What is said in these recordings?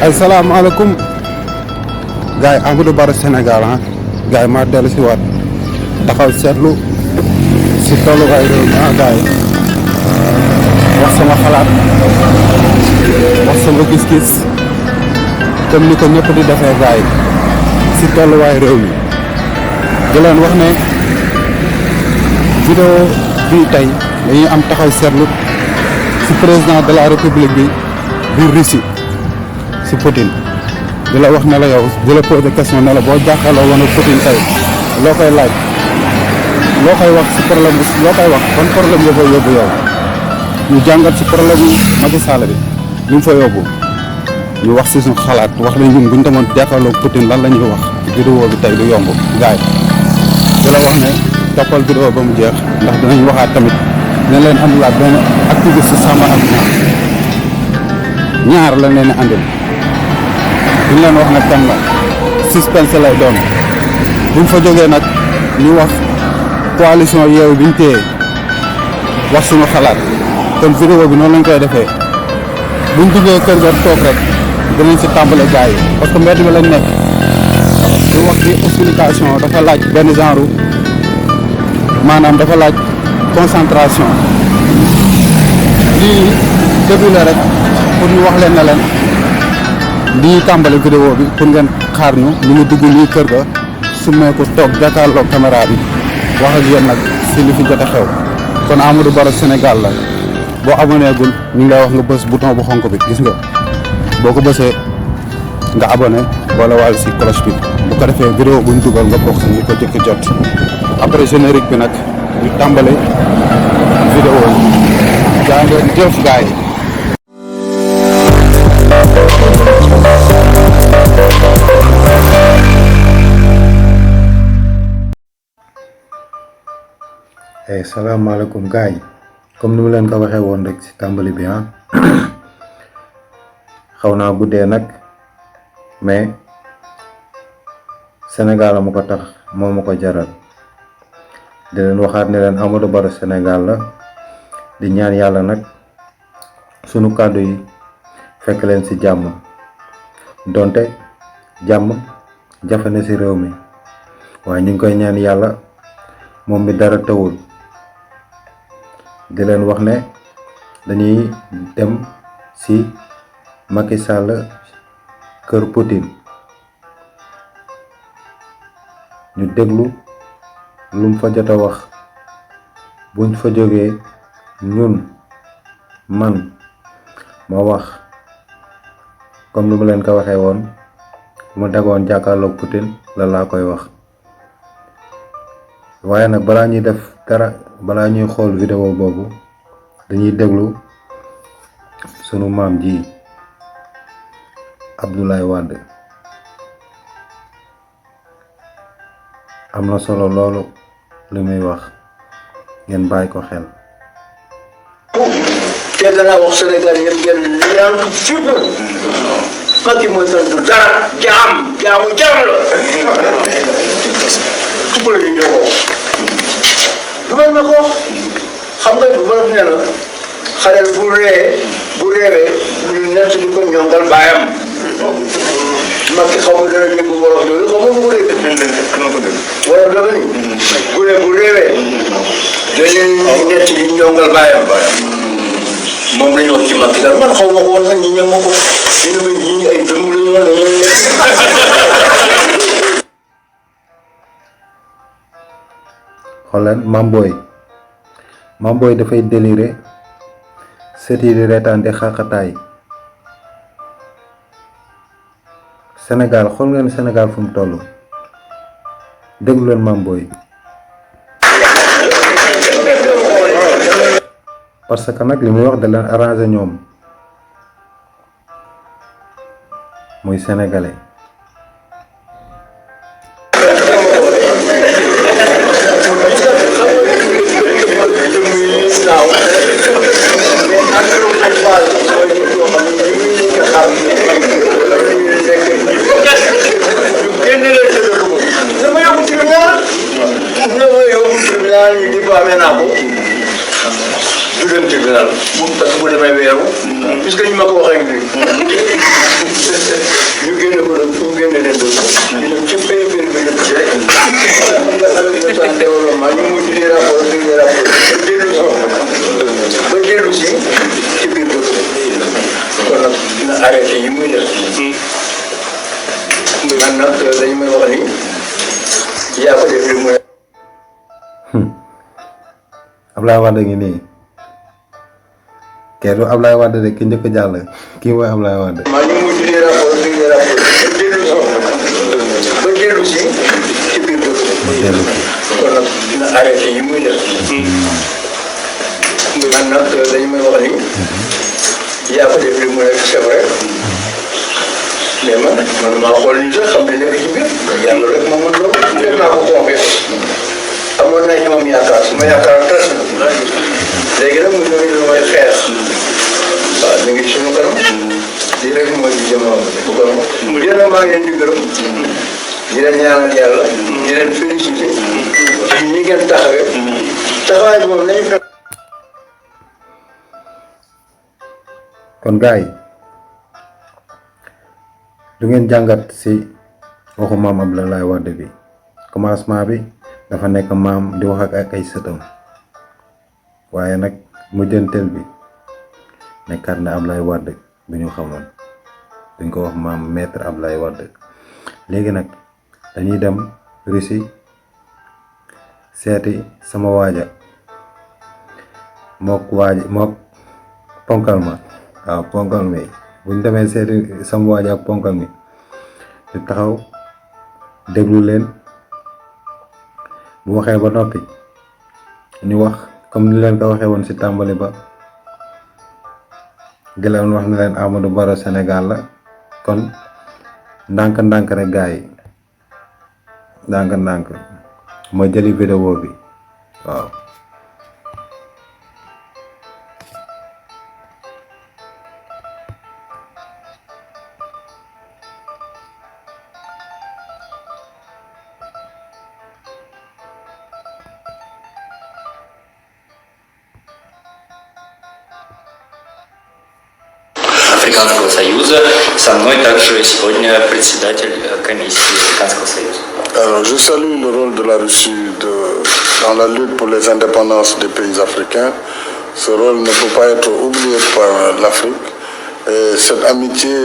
asalaamaaleykum gars yi Amadou Barrow Sénégal gars yi maa dellu si waat taxaw seetlu si tolluwaay réew mi gars yi wax sama xalaat wax sama gis-gis comme ni ko ñëpp di defee gars yi si tolluwaay réew mi di leen wax ne vidéo bii tey dañuy am taxaw seetlu si président de la république bi biir Russie si Poutine di la wax ne la yow di la poser question ne la boo jàkkaarloo woon ak Poutine tey loo koy laaj loo koy wax si problème bi loo koy wax ban problème nga koy yóbbu yow ñu jàngat si problème yi Macky Sall bi ñu fa yóbbu ñu wax si suñu xalaat wax ne ñun buñ demoon jàkkaarloo ak Poutine lan la ñuy wax vidéo bi tey du yomb gaay di la wax ne toppal vidéo ba mu jeex ndax dinañ waxaat tamit dina leen andilaat benn activiste Samba ak ñaar lañ leen andil duñ leen wax ne kan la suspense lay doon buñ fa jógee nag ñu wax coalition Yewwi biñ téye wax suñu xalaat kon vidéo bi noonu lañ koy defee buñ duggee kër ga toog rek dinañ si tàmbale gars yi parce que mbedd bi lañ nekk di wax di explication dafa laaj benn genre maanaam dafa laaj concentration lii début la rek pour ñu wax leen ne leen lii tàmbali vidéo bi pour ngeen xaar ñu ngi dugg nii kër ga sumee ko toog jàkkaarloog caméra bi wax ak yéen nag si li fi jot a xew kon Amadou Barrow Sénégal la boo abonné gul ñu ngi lay wax nga bës bouton bu xonk bi gis nga boo ko bësee nga abonné wala wàll si cloche bi bu ko defee vidéo buñ dugal nga bokk si ñu ko jëkk jot après générique bi nag ñu tàmbali vidéo yi jaa ngeen jëf gaay yi. Salaamaaleykum gars yi comme ni mu leen ko waxee woon rek ci tàmbali bi xaw naa guddee nag mais Sénégal ma ko tax moo ma ko jaral di leen waxaat ne leen Amadou Barrow Sénégal la di ñaan yàlla nag sunu kàddu yi fekk leen ci jàmm donte jàmm jafe na ci réew mi waaye ñu ngi koy ñaan yàlla moom mi dara tawul di leen wax ne dañuy dem ci Macky Sall kër Poutine ñu déglu lu mu fa jot a wax buñ fa jógee ñun man ma wax comme ni mu leen ko waxee woon mu dagoon jàkkaarloog Poutine la laa koy wax waaye nag balaa ñuy def dara balaa ñuy xool vidéo boobu dañuy déglu sunu maam ji Abdoulaye Wade am na solo loolu li muy wax ngeen bàyyi ko xel. te danaa wax Sénégal yëpp ngeen ñaan ko fipp Macky mooy tontu dara jaamu jaam la tupp la ñu ñëw dugal na ko xam nga bu bërëb nee na xaleel bu réewee ñu nett di ko ñongal baayam Macky xaw ma dana dégg wolof loolu xaw ma bu dégg wolof dafa ni bu réewee dañuy nett di ñongal baayam moom la ñu wax ci Macky daal man xaw ma ko woon nag ñi ñëw ma ko ñu ne ñi ay dëmm la ñu woon dañuy nekk. xoolal Mame Boye dafay déliré sët yi di reetaan di xaqataay Sénégal xool ngeen Sénégal fu mu toll déglu leen Mame Boye parce que nag li muy wax da leen arrangé ñoom muy sénégalais. du dem tribunal bu parce que bu demee weeru. puisque ñu ma ko waxee nii. ñu génne ko nag fu mu génne leen doon. ñu dem ci pays bi dem ci rek. nga xam ne développement ñu mujj di rapport ba dellu si ci biir dëkk kon nag dina arrêté yi muy def. man nag dañu may wax ni yaa ko def li mu. Ablaye Wade ngi nii kee du Ablaye Wade de ki njëkk a jàll kii mooy Ablaye Wade. maa ñu mujj di rapport ba dellu si ci biir dëkk kon nag dina arrêté yi muy def. man nag dañu may wax ni yaa ko def li mu nekk c'est vrai mais man maa xool ni sax xam ne nekk ci biir yàlla rek moo mën loolu def naa ko confiance amoon naa ci moom yaakaar su ma yaakaar tas na léegi nag mu ñëw lu may xeex waaw ñu ngi ci suñu kanam lii rek mooy di jamono bu ko yéen a maa ngi leen di gërëm di leen ñaanal yàlla di leen félicité ci ñi ngeen taxawee taxawaay bi moom nañu fekk. kon gars yi du ngeen jàngat ci waxu maam Abdoulaye Wade bi commencement bi dafa nekk maam di wax ak ay sëtam waaye nag mujjanteel bi nekkaat na Abdoulaye Wade bi ñu xamoon dañ ko wax maam maître Abdoulaye Wade léegi nag dañuy dem Russie seeti sama waaja mook ponkal ma waaw ponkal mi buñ demee seeti sama waaja ak ponkal mi di taxaw déglu leen bu waxee ba noppi ñu wax comme ni leen ko waxee woon ci tàmbali ba di leen wax ni leen Amadou Barrow Sénégal la kon ndànk-ndànk rek gars yi ndànk-ndànk ma jëli vidéo bi waaw. Африканского Союза. Со мной также сегодня председатель комиссии Африканского Союза. Alors, je salue le rôle de la Russie dans la lutte pour les indépendances des pays africains. Ce rôle ne peut pas être oublié par l'Afrique. Et cette amitié,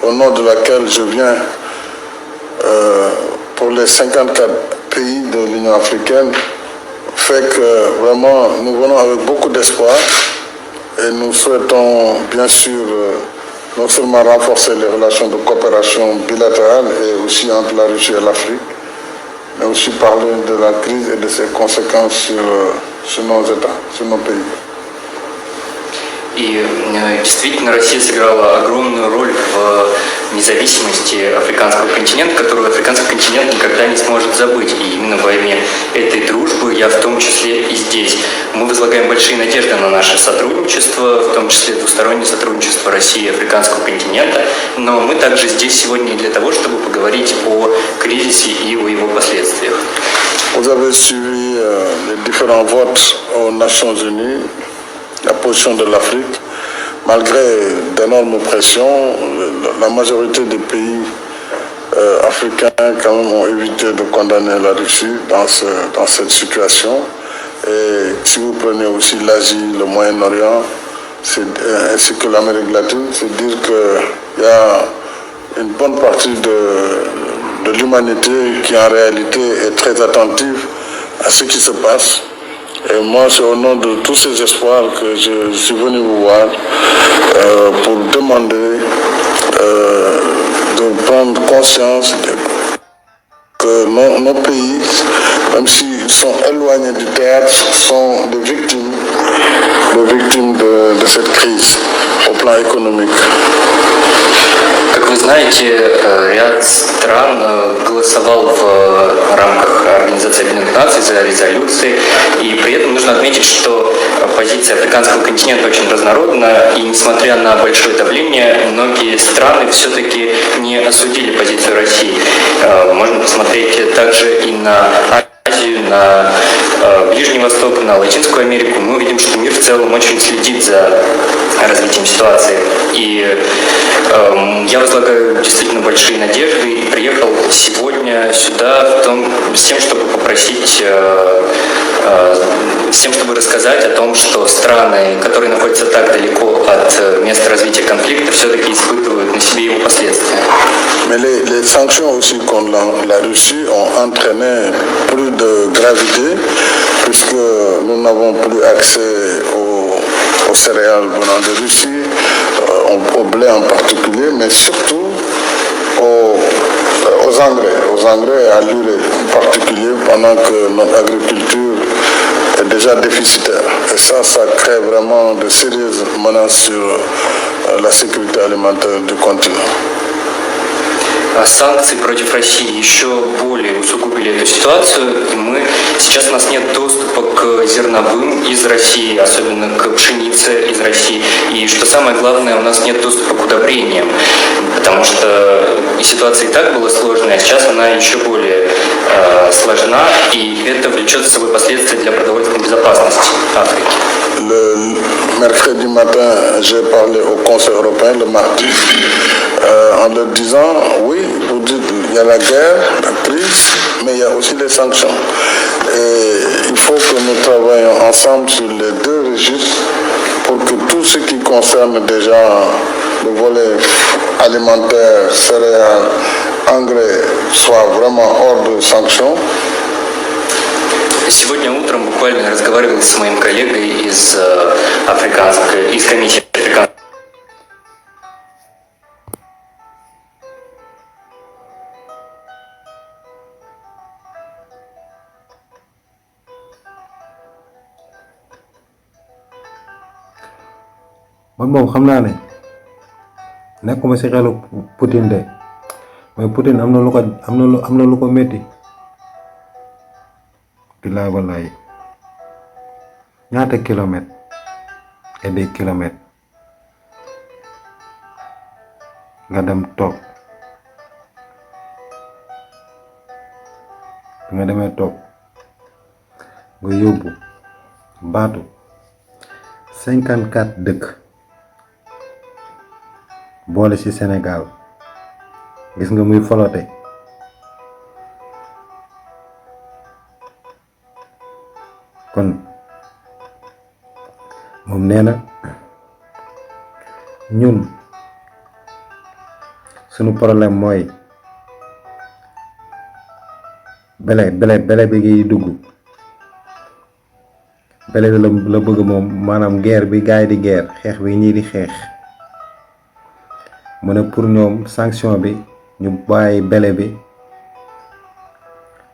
au nom de laquelle je viens pour les 54 pays de l'Union africaine, fait que vraiment nous venons avec beaucoup d'espoir. Et nous souhaitons bien sûr non seulement renforcer les relations de coopération bilatérale et aussi entre la Russie et l'Afrique, mais aussi parler de la crise et de ses conséquences sur nos États, sur nos pays. И действительно Россия сыграла огромную роль в независимости африканского континента, которую африканский континент никогда не сможет забыть. И именно во имя этой дружбы я в том числе и здесь. Мы возлагаем большие надежды на наше сотрудничество, в том числе двустороннее сотрудничество России и африканского континента. Но мы также здесь сегодня для того, чтобы поговорить о кризисе и о его последствиях. Vous avez suivi les différents votes aux Nations Unies. La position de l'Afrique, malgré d'énormes pressions, la majorité des pays africains quand même ont évité de condamner la Russie dans cette situation. Et si vous prenez aussi l'Asie, le Moyen-Orient, ainsi que l'Amérique latine, c'est dire qu'il y a une bonne partie de l'humanité qui en réalité est très attentive à ce qui se passe. Et moi, c'est au nom de tous ces espoirs que je suis venu vous voir pour demander de prendre conscience que nos pays, même s'ils sont éloignés du théâtre, sont des victimes de cette crise au plan économique. Как вы знаете, ряд стран голосовал в рамках Организации Объединенных Наций за резолюции, и при этом нужно отметить, что позиция африканского континента очень разнородна, и несмотря на большое давление, многие страны все-таки не осудили позицию России. Можно посмотреть также и на Азию, на Ближний Восток, на Латинскую Америку, мы увидим, что мир в целом очень следит за развитием ситуации. И я возлагаю действительно большие надежды и приехал сегодня сюда с тем, чтобы попросить, с тем, чтобы рассказать о том, что страны, которые находятся так далеко от места развития конфликта, все-таки испытывают на себе его последствия. Mais les sanctions aussi contre la Russie ont entraîné plus de gravité puisque nous n'avons plus accès aux céréales venant de Russie, au blé en particulier, mais surtout aux engrais et à l'urée en particulier, pendant que notre agriculture est déjà déficitaire. Et ça crée vraiment de sérieuses menaces sur la sécurité alimentaire du continent. Санкции против России еще более усугубили эту ситуацию. Сейчас у нас нет доступа к зерновым из России, особенно к пшенице из России. И что самое главное, у нас нет доступа к удобрениям, потому что ситуация и так была сложная, а сейчас она еще более сложна, и это влечет за собой последствия для продовольственной безопасности Африки. Le mercredi matin, j'ai parlé au Conseil européen le mardi en leur disant, oui, vous dites, il y a la guerre, la crise, mais il y a aussi les sanctions. Et il faut que nous travaillions ensemble sur les deux registres pour que tout ce qui concerne déjà le volet alimentaire, céréales, engrais soit vraiment hors de sanctions. Сегодня утром буквально разговаривал с моим коллегой из комиссии африканской. man moom xam naa ne nekkuma ci xelu Poutine de mais Poutine am na lu ko metti bilaay wallaay ñaata kilomètres et des kilomètres nga dem toog nga demee toog nga yóbbu baatu 54 dëkk boole ci Sénégal gis nga muy folote kon moom nee na ñun sunu problème mooy bele bi ngi dugg bele bi la bëgg moom maanaam guerre bi gaay di guerre xeex bi ñii di xeex mu ne pour ñoom sanction bi ñu bàyyi bele bi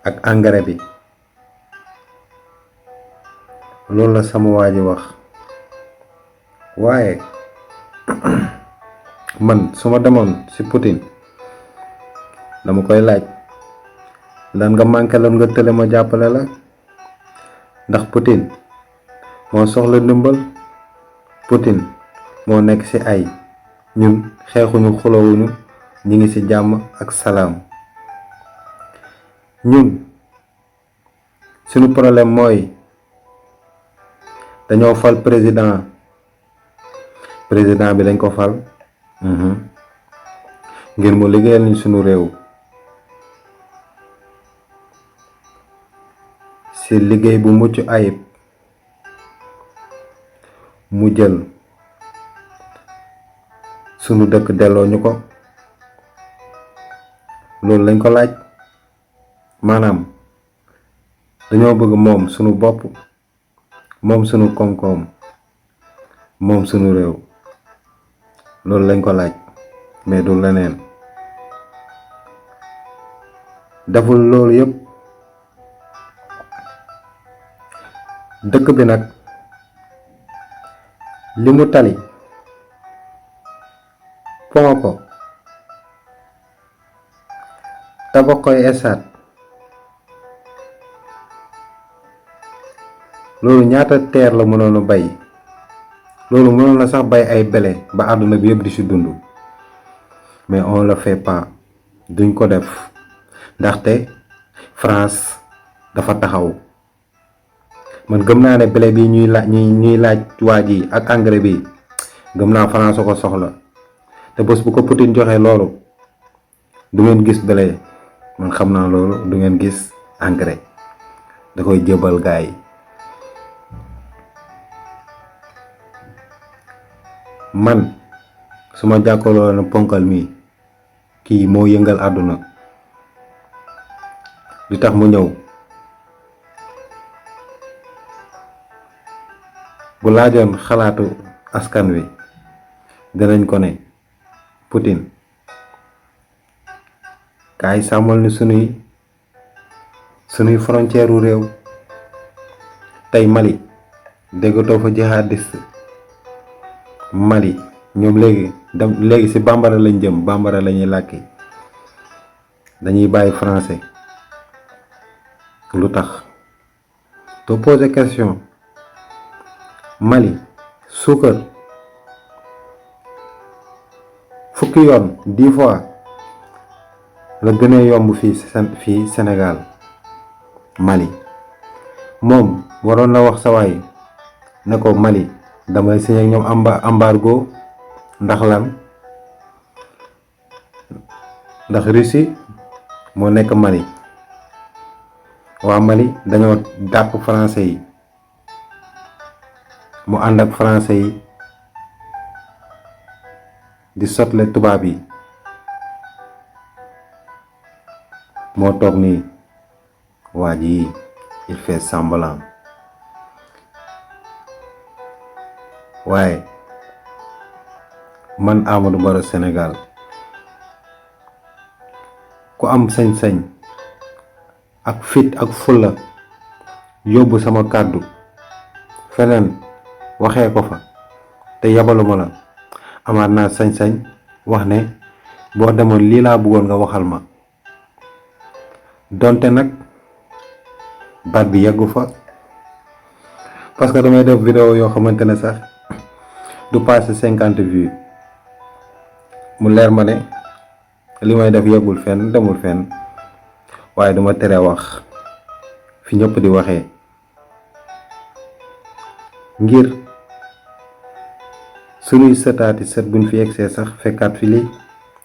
ak engrais bi loolu la sama waa ji wax waaye man su ma demoon ci Poutine dama koy laaj lan nga manqué lan nga tële ma jàppale la ndax Poutine moo soxla ndimbal Poutine moo nekk ci ay ñun xeexuñu xulowuñu ñi ngi ci jàmm ak salaam ñun suñu problème mooy dañoo fal président bi dañ ko fal ngir mu liggéeyal ñu suñu réew ci liggéey bu mucc ayib mu jël sunu dëkk delloo ñu ko loolu lañ ko laaj maanaam dañoo bëgg moom sunu bopp moom sunu koom-koom moom sunu réew loolu lañ ko laaj mais du leneen deful loolu yëpp dëkk bi nag li mu tali pon ko tabax koy esaat loolu ñaata terre la mënoon a bay loolu mënoon na sax bay ay bele ba àdduna bi yëpp di ci dund mais on le fait pas duñ ko def ndaxte France dafa taxaw man gëm naa ne blé bi ñuy laaj waa ji ak engrais bi gëm naa France ko soxla te bés bu ko Poutine joxe loolu du ngeen gis blé man xam naa loolu du ngeen gis engrais da koy jëbal gaay yi man suma jàkkaloo na ponkal mi kii moo yëngal àdduna li tax mu ñëw bu laajoon xalaatu askan wi dinañ ko ne Poutine kaay sàmmal ni sunuy frontière u réew tey Mali déggatoo fa jihadiste Mali ñoom léegi ci bambara lañ jëm bambara lañuy làkki dañuy bàyyi français lu tax to poser question Mali suukar fukki yoon 10 fois la gën a yomb fii Sénégal Mali moom waroon na wax sa waay ne ko Mali damay signé ak ñoom embargo ndax lan ndax Russie moo nekk Mali waa Mali dañoo dàpp français yi mu ànd ak français yi di sotle tubaab yi moo toog nii waa ji il fait semblant waaye man Amadou Barrow Sénégal ku am sañ-sañ ak fit ak fulla yóbbu sama kàddu feneen waxee ko fa te yabaluma la amaat naa sañ-sañ wax ne boo demoon lii laa bëggoon nga waxal ma donte nag baat bi yeggu fa parce que damay def vidéo yoo xamante ne sax du passé 50 vues mu leer ma ne li may def yeggul fenn demul fenn waaye duma tere wax fi ñëpp di waxee ngir sunuy sëtaati sët buñ fi egsee sax fekkaat fi lii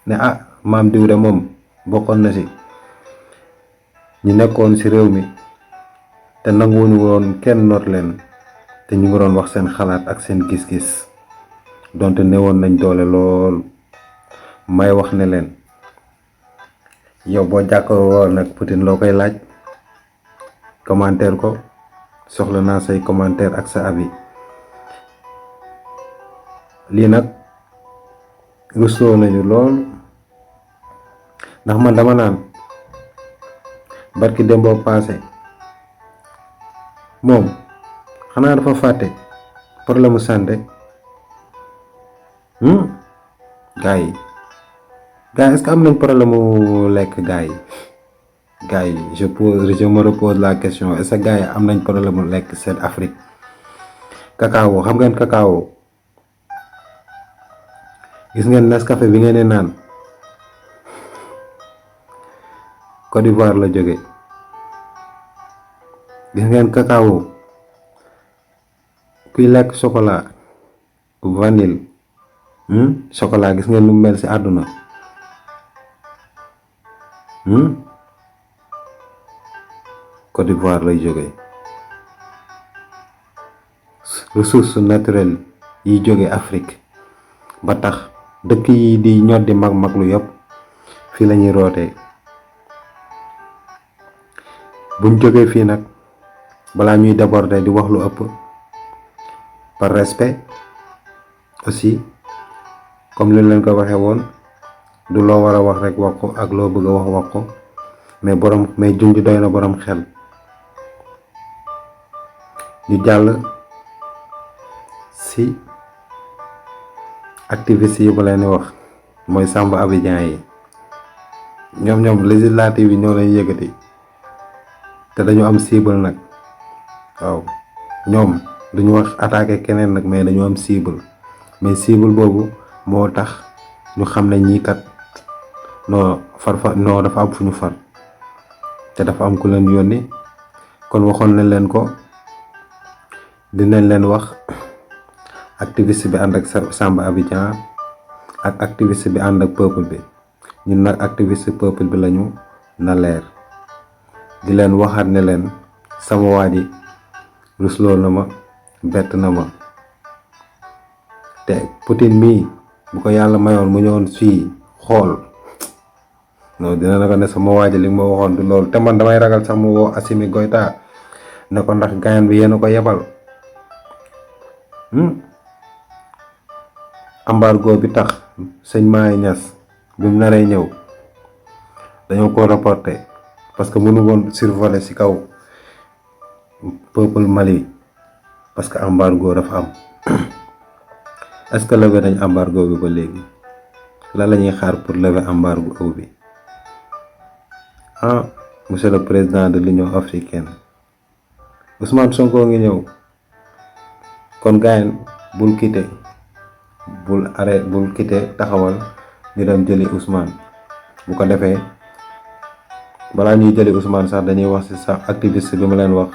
ne maam diw de moom bokkoon na ci ñi nekkoon ci réew mi te nanguwuñu woon kenn noot leen te ñu ngi doon wax seen xalaat ak seen gis-gis donte newoon nañ doole lool may wax ne leen yow boo jàkkaarloo nag Poutine loo koy laaj commentaire ko soxla naa say commentaire ak sa avis lii nag rusloo nañu lool ndax man dama naan barki démboo passé moom xanaa dafa fàtte problème mu santé gars yi est-ce que am nañ problème mu lekk gars yi je me repose la question est-ce que gars yi am nañ problème mu lekk seen Afrique cacao xam ngeen cacao gis ngeen Nescafé bi ngeen di naan Côte d'Ivoire la jóge gis ngeen cacao kuy lekk chocolat vanille chocolat gis ngeen lu mel ci àdduna Côte d'Ivoire lay jóge ressources naturelles yi jóge Afrique ba tax dëkk yi di ñoddi mag lu yëpp fii lañuy rootee buñ jógee fii nag balaa ñuy déborder di wax lu ëpp par respect aussi comme li leen ko waxee woon du loo war a wax rek wax ko ak loo bëgg a wax ko mais junj doy na borom xel ñu jàll ci activistes yi ba leen wax mooy Samba Abidjan yi ñoom législative yi ñoo leen yëkkati te dañu am cible nag waaw ñoom duñu wax attaquer keneen nag mais dañu am cible mais cible boobu moo tax ñu xam ne ñii kat non dafa am fu ñu far te dafa am ku leen yónni kon waxoon nañ leen ko dinañ leen wax activiste bi ànd ak Samba Abidjan ak activiste bi ànd ak peuple bi ñun nag activiste peuple bi lañu na leer di leen waxaat ne leen sama waa ji rusloo na ma bett na ma te Poutine mii bu ko yàlla mayoon mu ñëwoon fii xool non dina na ko ne sama waa ji li ma waxoon du loolu te man damay ragal sax mu woo Assimi Goïta ne ko ndax gaayan bi yéen a ko yebal embargo bi tax sëñ Maay Ñas bi mu naree ñëw dañoo ko reporté parce que mënu woon survoler ci kaw peuple Mali parce que embargo dafa am est-ce que levé nañ embargo bi ba léegi lan la ñuy xaar pour lever embargo bi monsieur le président de l'Union africaine Ousmane Sonko ngi ñëw kon gaayen bul quitté taxawal ñu dem jëli Ousmane bu ko defee balaa ñuy jëli Ousmane sax dañuy wax ci sax activiste bi ma leen wax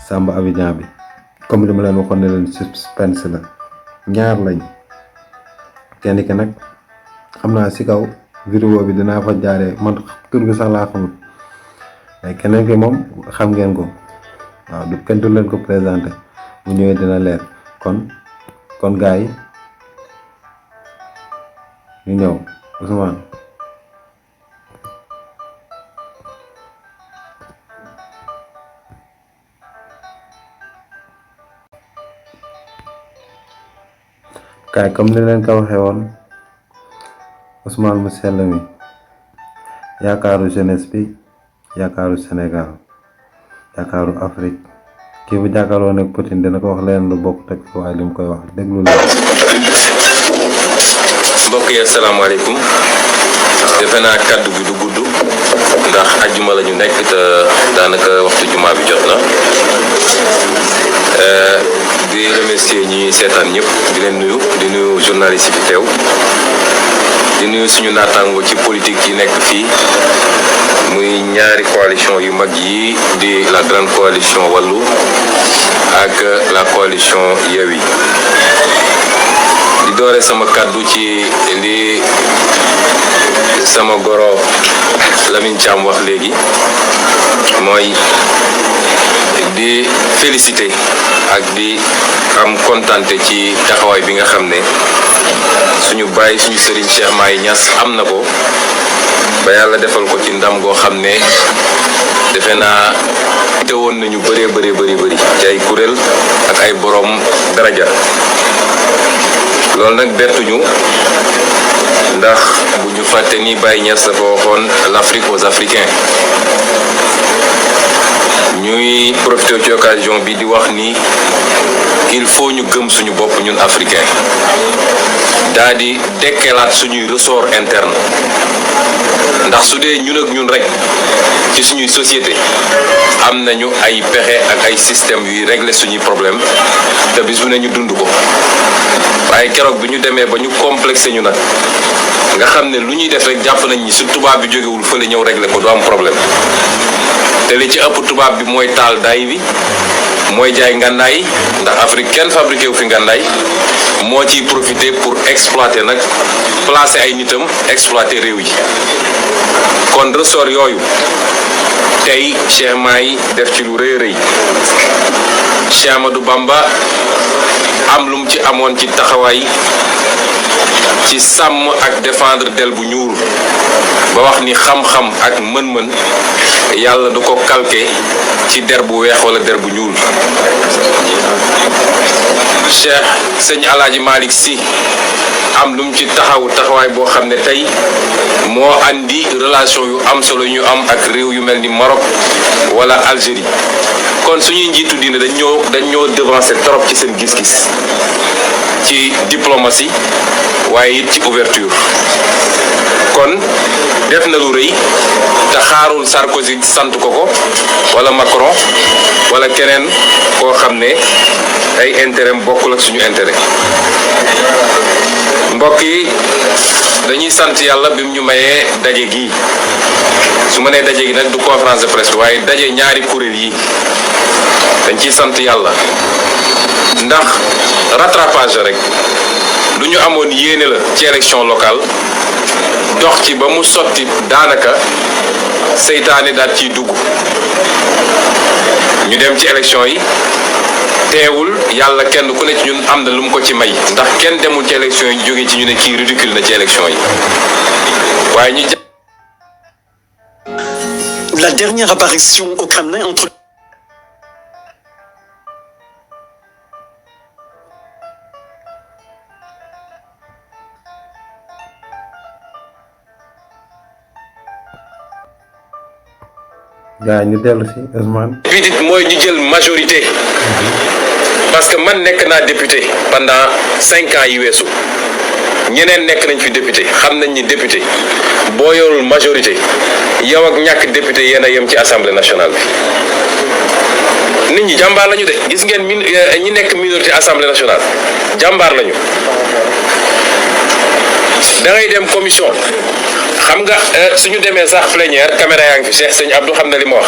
Samba Abidjan bi comme li ma leen waxoon ne leen suspense la ñaar lañ kenn ki nag xam naa ci kaw vidéo bi dinaa fa jaaree man tur bi sax laa xamul mais keneen ki moom xam ngeen ko waaw du kenn du leen ko présenté bu ñëwee dina leer kon gars yi ñu ñëw Ousmane kaay comme ni leen ko waxee woon Ousmane mu sell mi yaakaaru jeunesse bi yaakaaru Sénégal yaakaaru Afrique kii bu jàkkaarloo nag Poutine dina ko wax leen lu bokk teg waaye li mu koy wax déglu leen. mbokk yi asalaamaaleykum defe naa kàddu bi du gudd ndax ajjuma la ñu nekk te daanaka waxtu jumaa bi jot na di remercier ñi seetaan ñëpp di leen nuyu journaliste yi fi teew di nuyu suñu naataango ci politique yi nekk fii muy ñaari coalition yu mag yi di la grande coalition Wallu ak la coalition Yewwi di doore sama kàddu ci li sama goro Lamine Thiam wax léegi mooy di féliciter ak di am kontante ci taxawaay bi nga xam ne suñu bàyyi suñu sëriñ Cheikh Maay Ñas am na ko ba yàlla defal ko ci ndam goo xam ne defe naa teewoon nañu bëri ci ay kuréel ak ay borom daraja loolu nag bettuñu ndax bu ñu fàtte ni Baye Niass dafa waxoon l'Afrique aux Africains ñuy profité ci occasion bi di wax ni il faut ñu gëm suñu bopp ñun africain daal di dekkelaat suñuy ressort interne ndax su dee ñun ak ñun rek ci suñuy société am nañu ay pexe ak ay système yuy régler suñuy problème te bis bu ne ñu dund ko waaye keroog bi ñu demee ba ñu complexé ñu nag nga xam ne lu ñuy def rek jàpp nañ ni su tubaab bi jógewul fële ñëw régler ko du am problème te li ci ëpp tubaab bi mooy taal daay bi mooy jaay ngànnaay ndax Afrique kenn fabriqué wu fi ngànnaay moo ciy profité pour exploiter nag placer ay nitam exploiter réew yi kon ressort yooyu tey Cheikh Maay def ci lu rëy rëy Cheikh Amadou Bamba am lu mu ci amoon ci taxawaay ci sàmm ak défendre del bu ñuul ba wax ni xam-xam ak mën-mën yàlla du ko calqué ci der bu weex wala der bu ñuul Cheikh sëñ Alaaji Malick Sy am lu mu ci taxawaay boo xam ne tey moo andi relation yu am solo ñu am ak réew yu mel ni Maroc wala Algérie kon suñuy njiitu diine dañ ñoo devancer trop ci seen gis-gis ci diplomatie waaye it ci ouverture kon def na lu rëy te xaarul Sarkozy sant ko wala Macron wala keneen koo xam ne ay intérêt bokkul ak suñu intérêt mbokk yi dañuy sant yàlla bi mu ñu mayee daje gi su ma nee daje gi nag du conférence de presse waaye daje ñaari kuréel yi dañ ciy sant yàlla ndax rattrapage rek lu ñu amoon yéene la ci élection locale dox ci ba mu sotti daanaka seytaane daal ciy dugg ñu dem ci élection yi teewul yàlla kenn ku ne ci ñun am na lu mu ko ci may ndax kenn demul ci élection yi jóge ci ñu ne kii ridicule na ci élection yi waaye ñu La dernière apparition au Kremlin entre gaa ñu dellu si Ousmane. député mooy ñu jël majorité parce que man nekk naa député pendant 5 ans yi weesu ñeneen nekk nañ fi député xam nañ ni député boo yorul majorité yow ak ñàkk député yéen a yem ci assemblée nationale bi nit ñi jàmbaar lañu de gis ngeen ñi nekk minorité assemblée nationale jàmbaar lañu da ngay dem commission xam nga suñu demee sax plénière caméra yaa ngi fi Cheikh Sëñ Abdou xam na li ma wax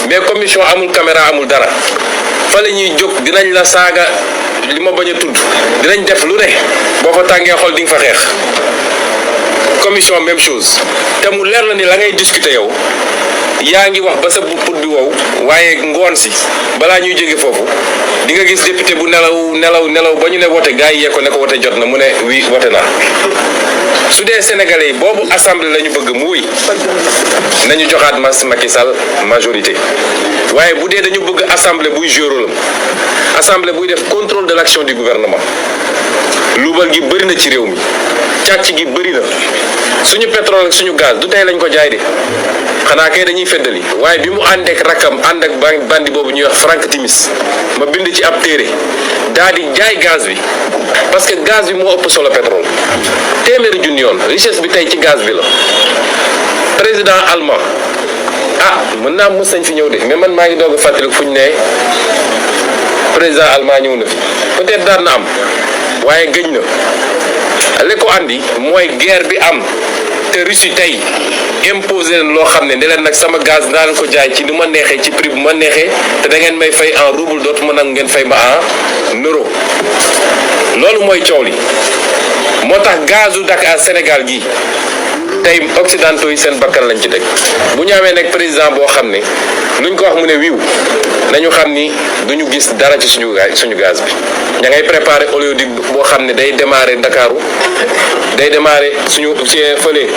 mais commission amul caméra amul dara fa la ñuy jóg dinañ la saaga li ma bañ a tudd dinañ def lu ne boo fa tàngee xol di nga fa xeex commission même chose te mu leer la ni la ngay discuter yow yaa ngi wax ba sa put bi wow waaye ngoon si balaa ñuy jóge foofu di nga gis député bu nelaw ba ñu ne wote gars yi yee ko ne ko wote jot na mu ne oui wote naa su dee sénégalais yi boobu assemblée la ñu bëgg mu wuy nañu joxaat Macky Sall majorité waaye bu dee dañu bëgg assemblée buy jouer rôle am assemblée buy def contrôle de l'action du gouvernement luubal gi bëri na ci réew mi càcc gi bëri na suñu pétrole ak suñu gaz du tey lañ ko jaay de xanaa kay dañuy feddali waaye bi mu ànd ak rakkam ànd ak bandi boobu ñuy wax Frank Timis ma bind ci ab téere daa di jaay gaz bi parce que gaz bi moo ëpp solo pétrole téeméeri junni yoon richesse bi tey ci gaz bi la président allemand mën naa mos nañ fi ñëw de mais man maa ngi doog a fàttali fu ñu ne président allemand ñëw na fi peut-être daan na am waaye gëj na li ko andi mooy guerre bi am te Russie tey imposé leen loo xam ne leen nag sama gaz naa leen ko jaay ci ni ma neexee ci prix bu ma neexee te da ngeen may fay en rouble dootuma nag ngeen fay ma en euro loolu mooy coow li moo tax gazu Dakar Sénégal gi tey occidentaux yi seen bakkan lañ ci teg bu ñu amee nag président boo xam ne luñ ko wax mu ne wiiw nañu xam ni duñu gis dara ci suñu gaz bi ña ngay préparé oléoduc boo xam ne day démarrer Ndakaaru day démarrer suñu ci fële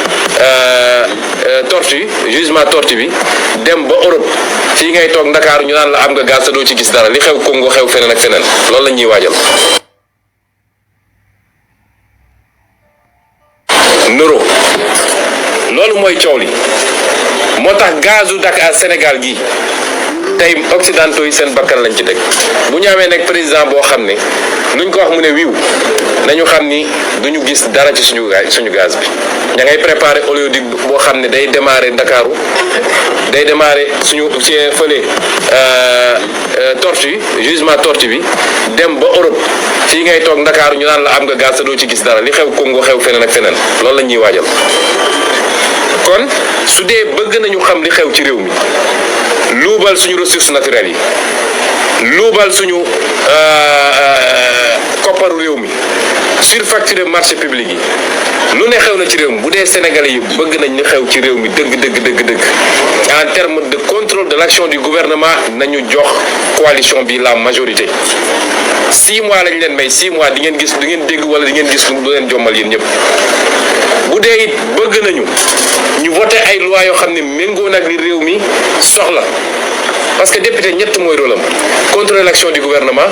Tortue jugement Tortue bi dem ba Europe fii ngay toog Ndakaaru ñu naan la am nga gaz te doo ci gis dara li xew Congo xew feneen ak feneen loolu la ñuy waajal. Neuro loolu mooy coow li moo tax gazu Dakar Sénégal gi tey occidentaux yi seen bakkan lañ ci teg bu ñu amee nag président boo xam ne luñ ko wax mu ne wiiw nañu xam ni duñu gis dara ci suñu gaz bi ña ngay préparé oléoduc boo xam ne day démarrer Ndakaaru day démarrer suñu ci fële Tortue jugement Tortue bi dem ba Europe fii ngay toog Ndakaaru ñu naan la am nga gaz te doo ci gis dara li xew Congo xew feneen ak feneen loolu la ñuy waajal kon su dee bëgg nañu xam li xew ci réew mi luubal suñu ressources naturelles yi luubal suñu kopparu réew mi surfacturer marché public yi lu ne xew na ci réew mi bu dee Sénégalais yi bëgg nañ li xew ci réew mi dëgg en termes de contrôle de l'action du gouvernement nañu jox coalition bi la majorité 6 mois lañ leen may 6 mois di ngeen gis du ngeen dégg wala di ngeen gis lu leen jommal yéen ñëpp bu dee it bëgg nañu ñu voté ay loi yoo xam ne méngoo nag li réew mi soxla parce que député ñett mooy rôle am contrôler l'action du gouvernement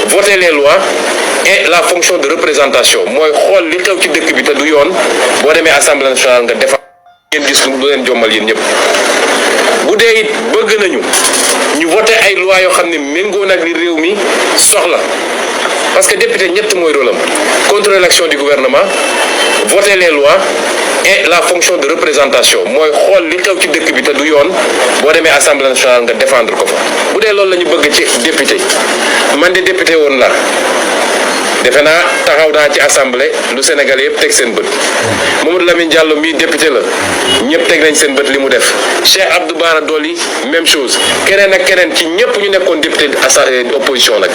voter les lois et la fonction de représentation mooy xool li xew ci dëkk bi te du yoon boo demee assemblée nationale nga defar ngeen gis lu leen jommal yéen ñëpp bu dee it bëgg nañu ñu voté ay loi yoo xam ne méngoo nag li réew mi soxla parce que député ñett mooy rôle am contrôler l'action du gouvernement voter les lois et la fonction de représentation mooy xool li xew ci dëkk bi te du yoon boo demee assemblée nationale nga défendre ko fa bu dee loolu la ñu bëgg ci député man de député woon la defe naa taxaw naa ci assemblée lu Sénégalais yëpp teg seen bët Mamadou Lamine Diallo mii député la ñëpp teg nañ seen bët li mu def Cheikh Abdou Bara Dolly même chose keneen ak keneen ci ñëpp ñu nekkoon député opposition nag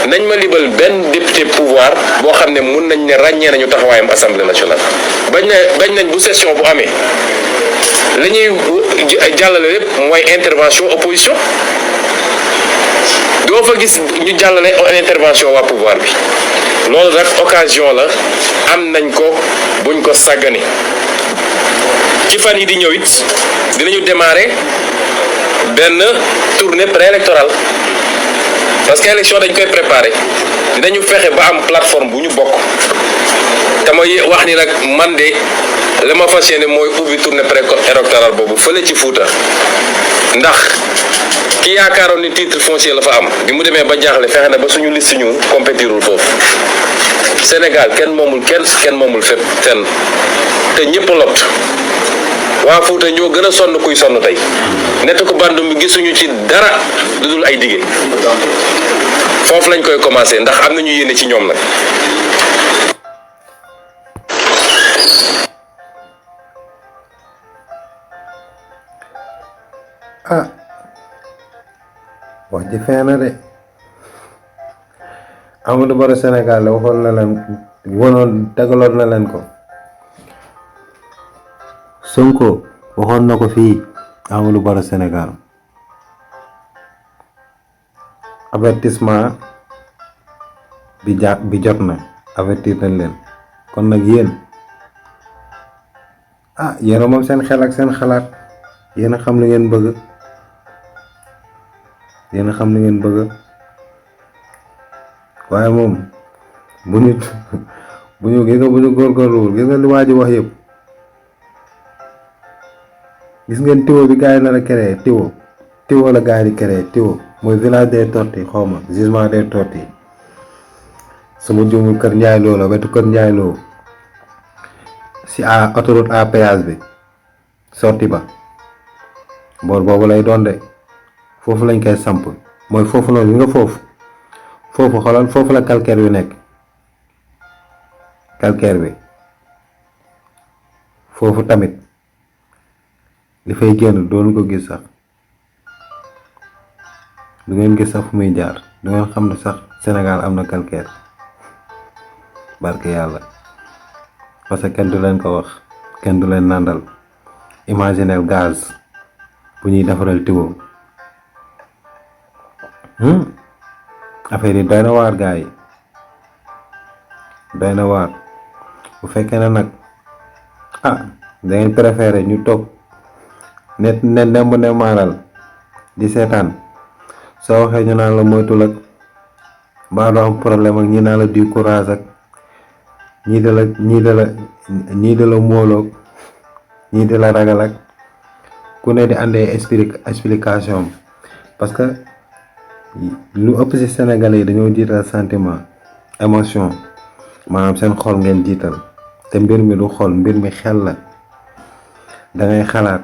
nañ ma libal benn député pouvoir boo xam ne mun nañ ne ràññee nañu taxawaayam assemblée nationale bañ nañ bu session bu amee la ñuy jàllale lépp mooy intervention opposition doo fa gis ñu jàllale intervention waa pouvoir bi loolu nag occasion la am nañ ko buñ ko sàggane ci fan yi di ñëw it dinañu démarrer benn tournée préélectorale parce que élection dañ koy préparer dinañu fexe ba am plateforme bu ñu bokk te ma wax ni nag man de la ma fas yéene mooy ubbi tournée préélectorale boobu fële ci Fuuta ndax ki yaakaaroon ni titre foncier la fa am bi mu demee ba jaaxle fexe na ba suñu liste ñu compétirul foofu Sénégal kenn moomul kenn moomul fépp fenn te ñëpp lot waa Fuuta ñoo gën a sonn kuy sonn tey nett ko bandum bi gisuñu ci dara lu dul ay dige foofu lañ koy commencé ndax am nañu yéene ci ñoom nag. ah wax ji feena de Amadou Barrow Sénégal la waxoon na leen wonoon tegaloon na leen ko Sonko waxoon na ko fii Amadou Barrow Sénégal avertissement bi jot na avertir nañ leen kon nag yéen yéen moom seen xel ak seen xalaat yéen a xam li ngeen bëgg waaye moom bu ñu góorgóorluwul gis nga li waa ji wax yëpp gis ngeen tiwo bi gars yi nar a créé tiwo la gars yi di créé tiwo mooy village des tortues xawma gisement des tortues sama juumul kër Njaay Lo la wetu kër Njaay Lo si autoroute à péage bi sorti ba boor boobu lay doon de foofu lañ koy samp mooy foofu noonu li nga foofu xoolal foofu la calcaire bi nekk calcaire bi foofu tamit li fay génn doon ko gis sax du ngeen gis sax fu muy jaar du ngeen xam ne sax Sénégal am na calcaire barke yàlla parce que kenn du leen ko wax kenn du leen nàndal imaginez gaz bu ñuy defaral tiwo affaire yi doy na waar gars yi doy na waar bu fekkee ne nag da ngeen préféré ñu toog ne nemb ne maaral di seetaan soo waxee ñu naan la moytul ak mbaa doo am problème ak ñi naan la du courage ak ñii de la mooloog ñii de la ragal ak ku ne di àndee explication parce que lu ëpp ci Sénégalais yi dañoo jiital sentiment émotion maanaam seen xol ngeen jiital te mbir mi du xol mbir mi xel la dangay xalaat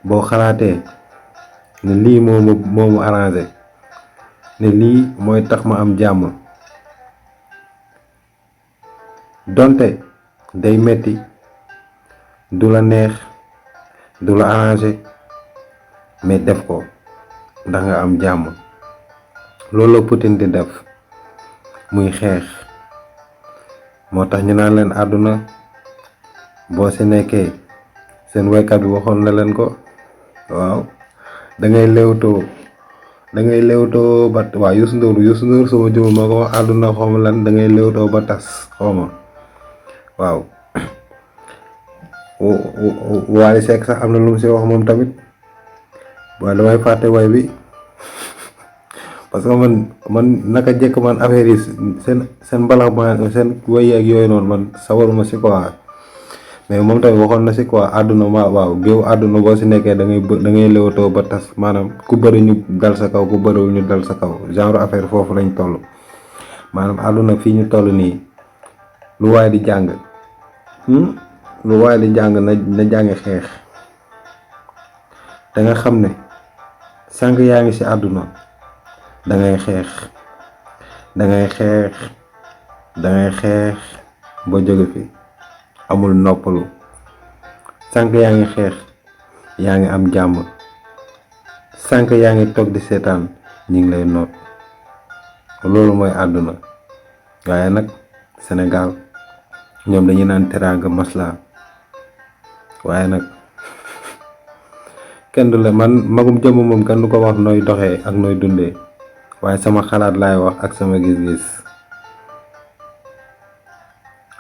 boo xalaatee ne lii moomu arrangé ne lii mooy tax ma am jàmm donte day metti du la neex du la arrangé mais def ko ndax nga am jàmm loolu la Poutine di def muy xeex moo tax ñu naan leen àdduna boo si nekkee seen waykat bi waxoon na leen ko waaw da ngay léewtoo ba waaw Youssou Ndour sama jumul moo ko wax àdduna xawma lan da ngay léewtoo ba tas xawma waaw Wally Seck sax am na lu mu si wax moom tamit waaye damay fàtte way bi parce que man naka jekk man affaire yi seen mbalax ma seen way ak yooyu noonu man sawaruma si quoi mais moom tamit waxoon na si quoi àdduna waaw géew àdduna boo si nekkee da ngay léewatoo ba tas maanaam ku bëri ñu dal sa kaw ku bëriwul ñu dal sa kaw genre affaire foofu lañ toll maanaam àdduna fii ñu toll nii lu waay di jàng na jàngi xeex da nga xam ne sànq yaa ngi ci àdduna dangay xeex dangay xeex ba jóge fi amul noppalu sànq yaa ngi xeex yaa ngi am jàmm sànq yaa ngi toog di seetaan ñi ngi lay noot loolu mooy àdduna waaye nag Sénégal ñoom dañuy naan teraanga masla waaye nag kenn du la man magum jëmm moom kenn du ko wax nooy doxee ak nooy dundee waaye sama xalaat laay wax ak sama gis-gis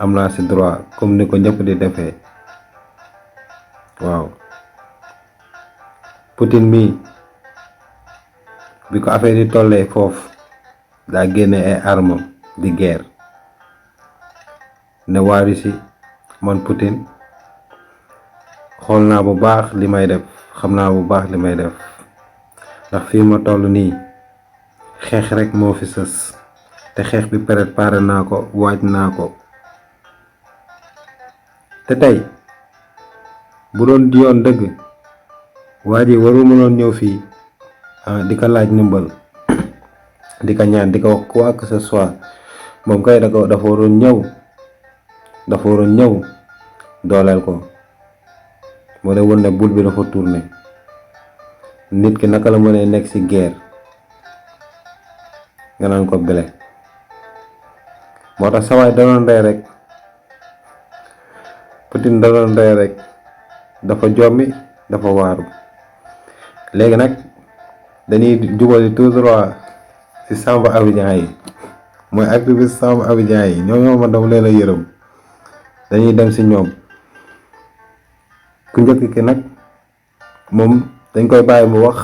am naa ci droit comme ni ko ñëpp di defee waaw Poutine mii bi ko affaire yi tollee foofu daa génne ay armes di guerre ne waa Russie man Poutine xool naa bu baax li may def xam naa bu baax li may def ndax fii ma toll nii xeex rek moo fi sës te xeex bi préparé naa ko waaj naa ko te tey bu doon di yoon dëgg waa ji waru mënoon ñëw fii di ko laaj ndimbal di ko ñaan di ko wax quoi que ce soit moom kay dafa waroon ñëw dooleel ko moo lay won ne bul bi dafa tourné nit ki naka la mënee nekk ci guerre nga naan ko bele moo tax sawaay da doon rey rek Poutine da doon rey rek dafa jommi dafa waaru léegi nag dañuy jubali tout droit ci Samba Abidjan yi mooy activiste Samba Abidjan yi ñoo ma dama leen a yërëm dañuy dem ci ñoom ku njëkk ki nag moom dañ koy bàyyi mu wax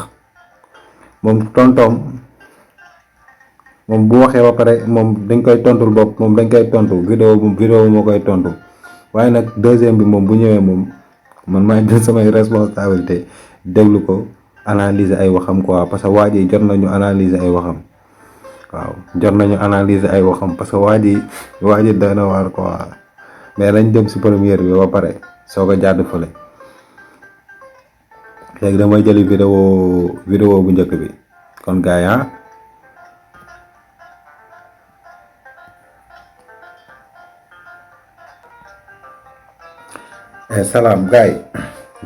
moom tontoom moom bu waxee ba pare moom dañ koy tontul bopp moom dañ koy tontu vidéo moo koy tontu waaye nag deuxième bi moom bu ñëwee moom man maa jël samay responsabilité déglu ko analyser ay waxam quoi parce que waa ji jot nañu analyser ay waxam waaw jot nañu analyser ay waxam parce que waa ji doy na waar quoi mais lañ dem ci première bi ba pare soo ko jàdd fële léegi damay jëli vidéo bu njëkk bi kon gars yi salaam gars yi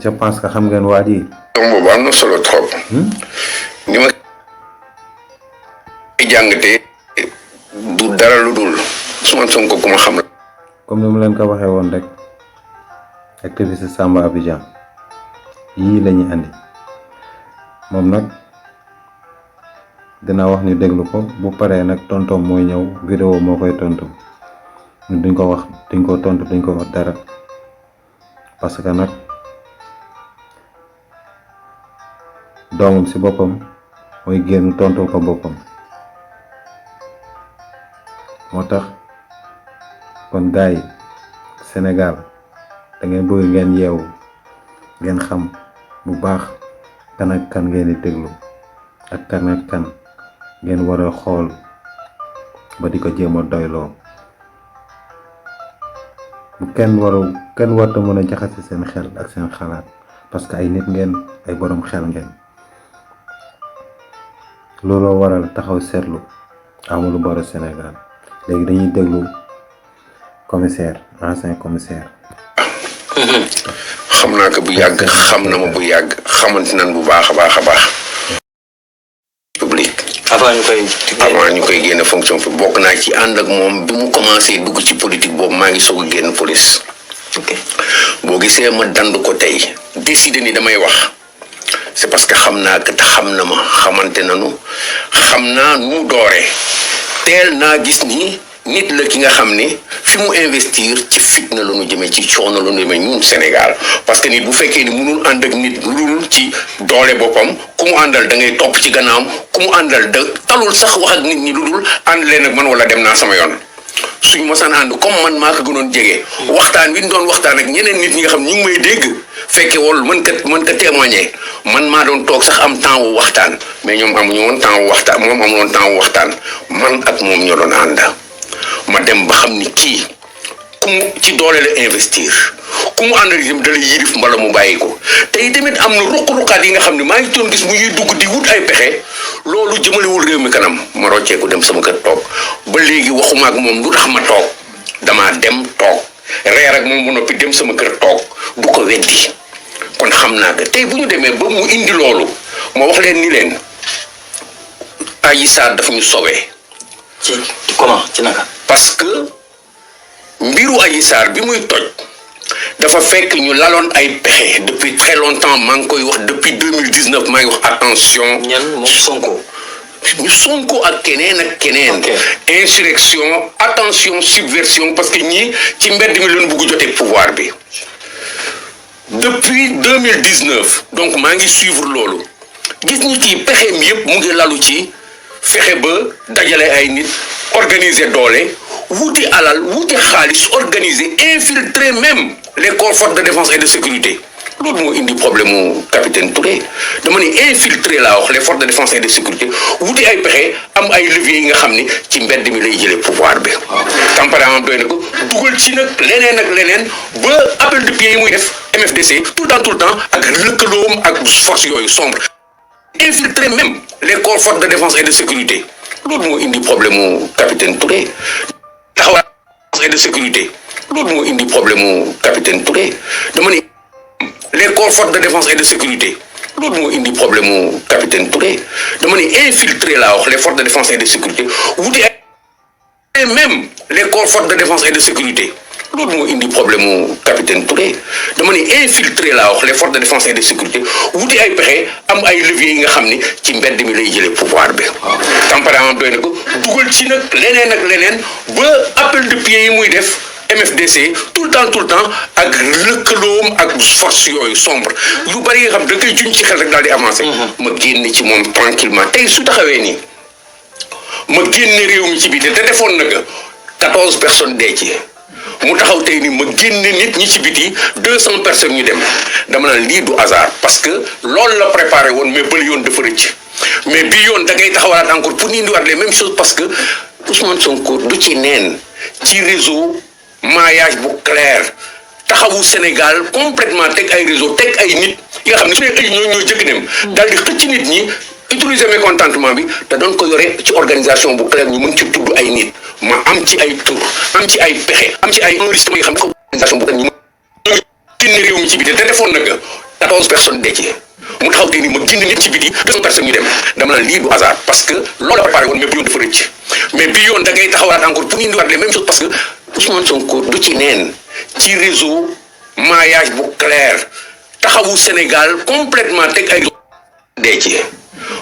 je pense que xam ngeen waa ji boobu am na solo trop ni ma jàngatee du dara lu dul Ousmane Sonko ku ma xam la comme ni mu leen ko waxee woon rek activiste Samba Abidjan yii lañuy andi moom nag dina wax ñu déglu ko bu paree nag tontom mooy ñëw vidéo moo koy tontu duñ ko wax duñ ko tontu duñ ko wax dara parce que nag doomam ci boppam mooy génn tontu ko boppam moo tax kon gars yi Sénégal da ngeen bëgg ngeen yeewu ngeen xam bu baax kan ak kan ngeen di déglu ak kan ak kan ngeen war a xool ba di ko jéem a doyloo bu kenn warta mën a jaxase seen xel ak seen xalaat parce que ay nit ngeen ay borom xel ngeen looloo waral taxaw seetlu Amadou Barrow Sénégal léegi dañuy déglu commissaire ancien commissaire xam naa ko bu yàgg xam na ma bu yàgg xamante nan bu baax a baax public avant ñu koy génn fonction fi bokk naa ci ànd ak moom bi mu commencé dugg ci politique boobu maa ngi soog a génn police boo gisee ma dand ko tey décidé ni damay wax c'est parce que xam naa que te xam na ma xamante nanu xam naa nu dooree teel naa gis ni nit la ki nga xam ni fi mu investir ci fitna la ñu jëmee ci coono la ñu jëmee ñun Sénégal parce que nit bu fekkee ni mënul ànd ak nit lu dul ci doole boppam ku mu àndal da ngay topp ci gannaawam ku mu àndal da talul sax wax ak nit ñi lu dul ànd leen ak man wala dem naa sama yoon suñu mosaan ànd comme man maa ko gënoon jege waxtaan wi ñu doon waxtaan ak ñeneen nit ñi nga xam ñu ngi may dégg fekke wol mën ka témoigner man maa doon toog sax am temps wu waxtaan mais ñoom amuñu woon temps wu waxtaan moom amuloon temps wu waxtaan man ak moom ñoo doon ànd ma dem ba xam ni kii ku mu ci doole la investir ku mu àndal itam da lay yirif mbala mu bàyyi ko te itamit am na ruq-ruqaat yi nga xam ne maa ngi doon gis mu ñuy dugg di wut ay pexe loolu jëmalewul réew mi kanam ma rocceeku dem sama kër toog ba léegi waxuma ak moom lu tax ma toog damaa dem toog reer ak moom bu noppi dem sama kër toog du ko weddi kon xam naa que tey bu ñu demee ba mu indi loolu ma wax leen ni leen Adji Sarr daf ñu sowee ci comment ci naka. parce que mbiru Adji Sarr bi muy toj dafa fekk ñu laloon ay pexe depuis très longtemps maa ngi koy wax depuis 2019 maa ngi wax attention. ñan moom Sonko. ñu Sonko ak keneen. insurrection attention subversion parce que ñii ci mbedd mi leen bugg jotee pouvoir bi depuis 2019 donc maa ngi suivre loolu gis ñi kii pexeem yépp mu ngi lalu ci fexe ba dajale ay nit organiser doole wuti alal wuti xaalis organiser infiltrer même les corps forts de défense et de sécurité loolu moo indi problème mu capitaine Touré dama ne infiltrer laa wax les forces de défense et de sécurité wuti ay pexe am ay leviers yi nga xam ni ci mbedd mi lay jëlee pouvoir bi. tempérament doy na ko dugal ci nag leneen ba appel de pied yi muy def MFDC tout le temps ak lëkkaloom ak force yooyu sombre infiltrer même les corps forts de défense et de sécurité loolu moo indi problème mu capitaine Touré taxawaay et de sécurité loolu moo indi problème mu capitaine Touré dama ne les corps forts de défense et de sécurité loolu moo indi problème mu capitaine Touré dama ne infiltrer laa wax les forces de défense et de sécurité wuti ay même les corps forts de défense et de sécurité loolu moo indi problème mu capitaine Touré dama ne infiltrer laa wax les forces de défense et de sécurité wuti ay pexe am ay leviers yi nga xam ni ci mbedd mi lay jëlee pouvoir bi. tempérament doy na ko dugal ci nag leneen ba appel de pied yi muy def. MFDC tout le temps ak lëkkaloom ak force yooyu sombre yu bari yi nga xam da koy juñ ci xel rek daal di avancé. ma génn ci moom tranquillement tey su taxawee nii ma génne réew mi ci biti te defoon na ko 14 personnes dee ci mu taxaw tey nii ma génne nit ñi ci biti 200 personnes ñu dem dama naan lii du hasard parce que loolu la préparé woon mais bële yoon dafa rëcc mais bii yoon da ngay taxawalaat encore pour ñu indiwaat les mêmes choses parce que Ousmane Sonko du ci neen ci réseau. maillage bu clair taxawu Sénégal complètement teg ay réseau teg ay nit yi nga xam ne su dee ay ñoo jëkk dem daal di xëcc nit ñi utiliser mécontentement bi te doon ko yore ci organisation bu clair ñu mën ci tudd ay nit ma am ci ay tur am ci ay pexe am ci ay enregistrement yi xam ne ko organisation bu clair ñu mën génne réew mi ci biti te defoon na ko 14 personnes dee ci mu taxaw te ni ma génne nit ci biti 200 personnes ñu dem dama naan lii du hasard parce que loolu la préparé woon mais bi yoon dafa rëcc mais bi yoon da ngay taxawalaat encore pour ñu indiwaat les mêmes choses parce que Ousmane Sonko du ci neen ci réseau maillage bu clair taxawu Sénégal complètement teg ay dee ci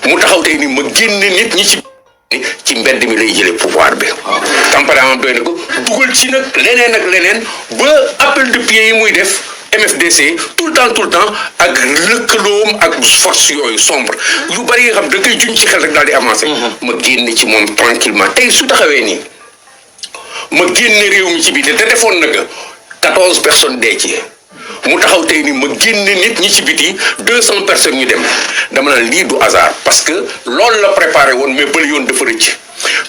mu taxaw tey ni ma génne nit ñi ci mbedd mi lay jëlee pouvoir bi. tempérament doy na ko dugal ci nag leneen ba appel de pied yi muy def MFDC tout le temps ak lëkkaloom ak force yooyu sombre yu bari yi nga xam da koy juñ ci xel rek daal di avancé. ma génn ci moom tranquillement tey su taxawee nii. ma génne réew mi ci biti te defoon na ko 14 personnes dee ci mu taxaw tey ni ma génne nit ñi ci biti 200 personnes ñu dem dama naan lii du hasard parce que loolu la préparé woon mais bële yoon dafa rëcc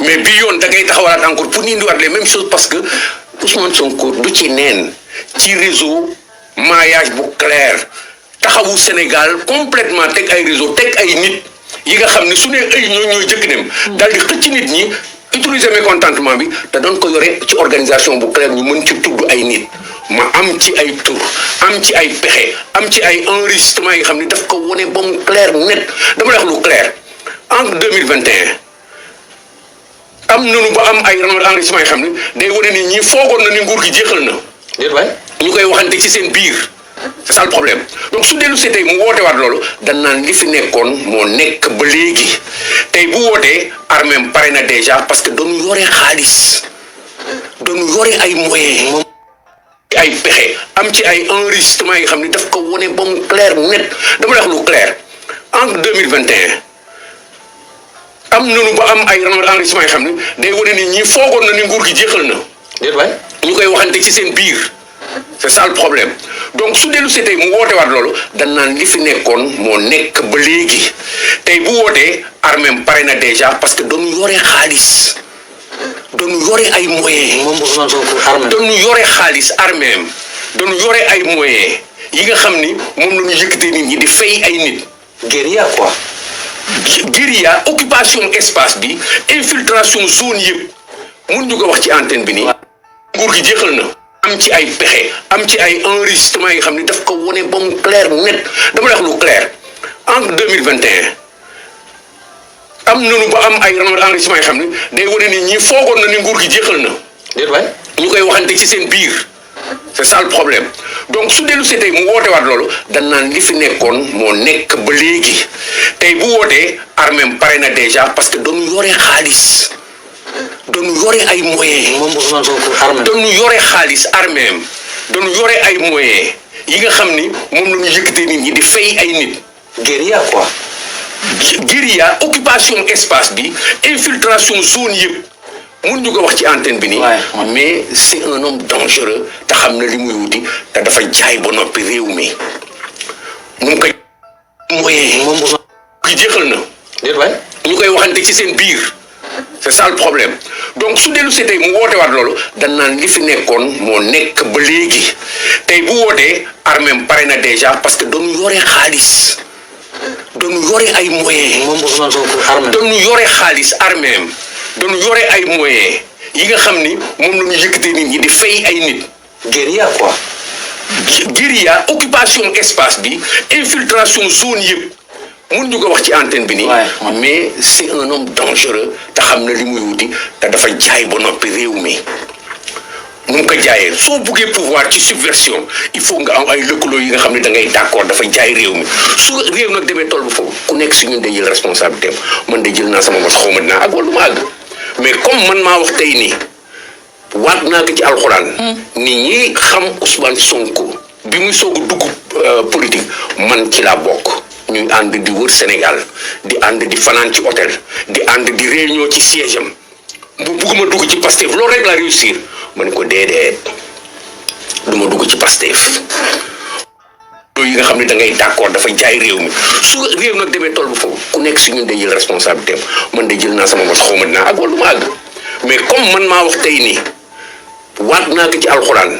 mais bi yoon da ngay taxawalaat encore pour ñu indiwaat les mêmes choses parce que Ousmane Sonko du ci neen ci réseau maillage bu clair taxawu Sénégal complètement teg ay réseau teg ay nit yi nga xam ne su ne ay ñoo jëkk dem daal di xëcc nit ñi. utiliser mécontentement bi te doon ko yore ci organisation bu clair ñu mën ci tudd ay nit ma am ci ay tur am ci ay pexe am ci ay enregistrement yi nga xam ne daf ko wone ba mu clair net dama wax lu clair en 2021 am nañu ba am ay enregistrement yi xam ne day wone ni ñi foogoon na ni nguur gi jeexal na. déet waay ñu koy waxante ci seen biir. c'est ça le problème donc su dellu see tey mu woote waat loolu dañ naan li fi nekkoon moo nekk ba léegi tey bu wootee armée pare na déjà parce que doonu yore xaalis doonu yore ay moyens ay pexe am ci ay enregistrement yi xam ne daf ko wone ba mu clair net dama wax lu clair en 2021 am nañu ba am ay enregistrement yi xam ne day wone ni ñi foogoon na ni nguur gi jeexal na. déet waay ñu koy waxante ci seen biir. c'est ça le problème donc su dellu see tey mu woote waat loolu dañ naan li fi nekkoon moo nekk ba léegi tey bu wootee armée pare na déjà parce que doonu yore xaalis doonu yore ay moyens doonu yore xaalis armée dañu yore ay moyens yi nga xam ni moom la ñu yëkkatee nit ñi di fay ay nit. guérilla quoi. guérilla occupation espace bi infiltration zone yëpp mun ñu ko wax ci antenne bi nii. nguur gi jeexal na. am ci ay pexe am ci ay enregistrement yi nga xam ni daf ko wone ba mu clair net dama lay wax lu clair entre 2021 am nañu ba am ay enregistrement yi xam ni day wane ni ñi foogoon na ni nguur gi jeexal na. déet waay. ñu koy waxante ci seen biir c'est ça le problème donc su dellu see tey mu woote waat loolu dañ naan li fi nekkoon moo nekk ba léegi tey bu wootee armée pare na déjà parce que dañu yore xaalis dañu yore ay moyens. moom Ousmane Sonko armée. dañu yore xaalis armée dañu yore ay moyens yi nga xam ni moom la ñu yëkkatee nit ñi di fay ay nit. guérilla quoi. guérilla occupation espace bi infiltration zone yëpp. mun ñu ko wax ci antenne bi nii. mais c'est un homme dangereux te xam na li muy wuti te dafa jaay ba noppi réew mi mu ngi koy moyen moom ki jeexal na. déet waay. ñu koy waxante ci seen biir c'est ça le problème donc su dellu see tey mu woote waat loolu dañ naan li fi nekkoon moo nekk ba léegi tey bu wootee armée pare na déjà parce que dañu yore xaalis dañu yore ay moyens. moom Ousmane Sonko armée. dañu yore xaalis armée dañu yore ay moyens yi nga xam ni moom la ñu yëkkatee nit ñi di fay ay nit. guérilla quoi. guérilla occupation espace bi infiltration zone yëpp mun ñu ko wax ci antenne bi nii. mais c'est un homme dangereux te xam na li muy wuti te dafa jaay ba noppi réew mi nu mu ko jaayee soo buggee pouvoir ci subversion il faut nga am ay lëkkaloo yi nga xam ne da ngay d'accord dafa jaay réew mi su réew nag demee toll bu foofu ku nekk si ñun day jël responsabilité man de jël naa sama mos xaw ma dinaa ak wala du ma àgg mais comme man maa wax tey nii waat naa ko ci alxuraan. nit ñi xam Ousmane Sonko bi muy soog a dugg politique man ci laa bokk. ñuy ànd di wër Sénégal di ànd di fanaan ci hôtel di ànd di réunion ci siège am bu bugguma dugg ci Pastef loolu rek la réussir ma ne ko déedéet du ma dugg ci Pastef loolu yi nga xam ne da ngay d'accord dafa jaay réew mi su réew nag demee toll bu foofu ku nekk si ñun day jël responsabilité man de jël naa sama mos xaw ma dinaa ak wala du ma àgg mais comme man maa wax tey nii waat naa ko ci alxuraan.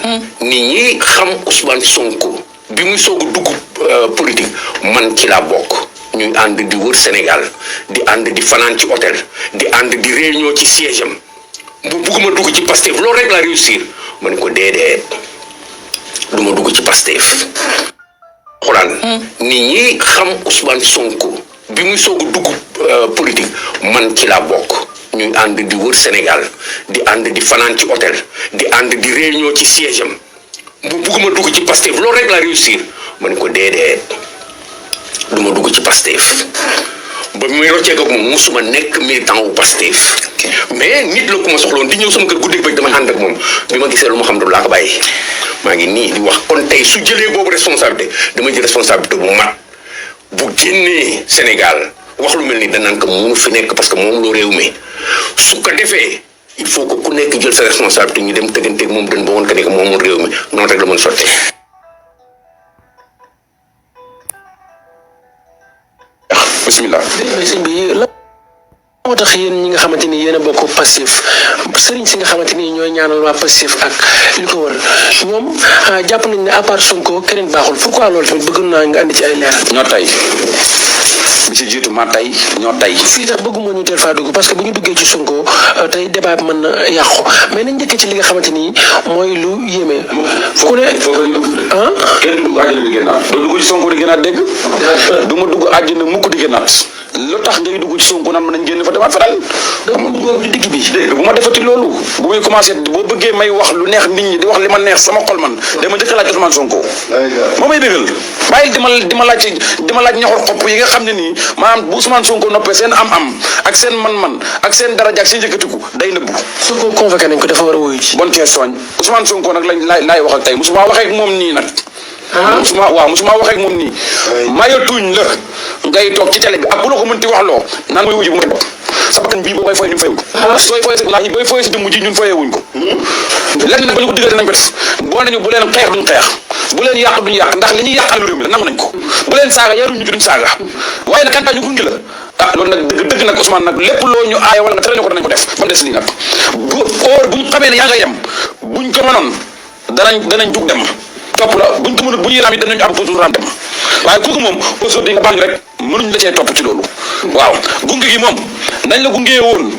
nit ñi xam Ousmane Sonko bi muy soog a dugg politique man ci laa bokk ñuy ànd di wër Sénégal di ànd di fanaan ci hôtel di ànd di réunion ci siège am bu bugguma dugg ci Pastef loolu rek la réussir ma ne ko déedéet du ma dugg ci Pastef. xuraan nit ñi xam Ousmane Sonko bi muy soog a dugg politique man ci laa bokk ñuy ànd di wër Sénégal di ànd di fanaan ci hôtel di ànd di réunion ci siège am bu bugguma dugg ci Pastef loolu rek la réussir ma ne ko déedéet du ma dugg ci Pastef ba muy rocceek ak moom musuma nekk militant wu Pastef mais nit la ku ma soxloon di ñëw sama kër guddeeg bëj dama ànd ak moom bi ma gisee lu ma xam ne laa ko bàyyi maa ngi nii di wax kon tey su jëlee boobu responsabilité dama jël responsabilité bu mat bu génnee Sénégal wax lu mel ni danaan ko mënu fi nekk parce que moom loo réew mi su ko defee il faut que ku nekk jël sa responsabilité ñu dem tëgganteeg moom dañ ba woon ko nekk moom réew mi noonu rek la mën sottee. bismillah. sëñ bi la moo tax yéen ñi nga xamante ni yéen a bokk Pastef sëriñ si nga xamante ni ñooy ñaanal waa Pastef ak li ko wër ñoom jàpp nañ ne à part Sonko keneen baaxul pourquoi loolu tamit bëgg naa nga andi ci ay leer. ñoo tay bi si jiitu ma tay ñoo tay fii tax bëgguma ñu teel faa dugg parce que bu ñu duggee ci Sonko tey débat bi mën na yàqu mais nañ njëkkee ci li nga xamante ni mooy lu yéeme. ku ne ah. kenn du dugg àjjana di génnaat doo dugg ci Sonko di génnaat dégg du ma dugg àjjana mukk di génnaat lu tax ngay dugg ci Sonko naan mën nañ génn fa demaat fenal dama dugg ci digg bi. dégg bu ma defati loolu bu muy commencé boo bëggee may wax lu neex nit ñi di wax li ma neex sama xol man dama njëkk laaj Ousmane Sonko moo may dëggal bàyyi di ma laaj ñoxor xopp yi nga xam ne nii maanaam bu Ousmane Sonko noppee seen am-am ak seen man-man ak seen daraja ak seen yëkkatiku day nëbbu. Sonko convoqué nañ ko dafa war a wuyu ci. bonne question Ousmane Sonko nag laay wax ak tey musuma waxee ak moom nii nag. musuma waxee ak moom nii. mayo tuuñ la ngay toog ci télé bi ak bu la ko mënti wax loo naan mooy wuji bu ma sa bakkan bii boo koy fooy ñun fayewuñ booy fooy si dëmm ji ñun fooyewuñ ko lenn nag ba ñu ko digal nañ ko def boo nañu bu leen xeex duñ xeex bu leen yàq duñ yàq ndax li ñuy yàqal réew mi la nangu nañ ko bu leen saaga yaruñu ci duñ saaga waaye nag kantaa ñu gunge la loolu nag dëgg nag Ousmane nag lépp loo ñu aaya wala nga tere ñu ko danañ ko def ba des lii nag bu ñu xamee ne yaa nga yem buñ ko mënoon danañ jug dem topp la buñ ko mënut bu ñuy raam it danañu am pour raam dem waaye kooku moom aujourd'hui nga baal ñu rek mënuñ la cee topp ci loolu waaw gunge gi moom nañ la gungee woon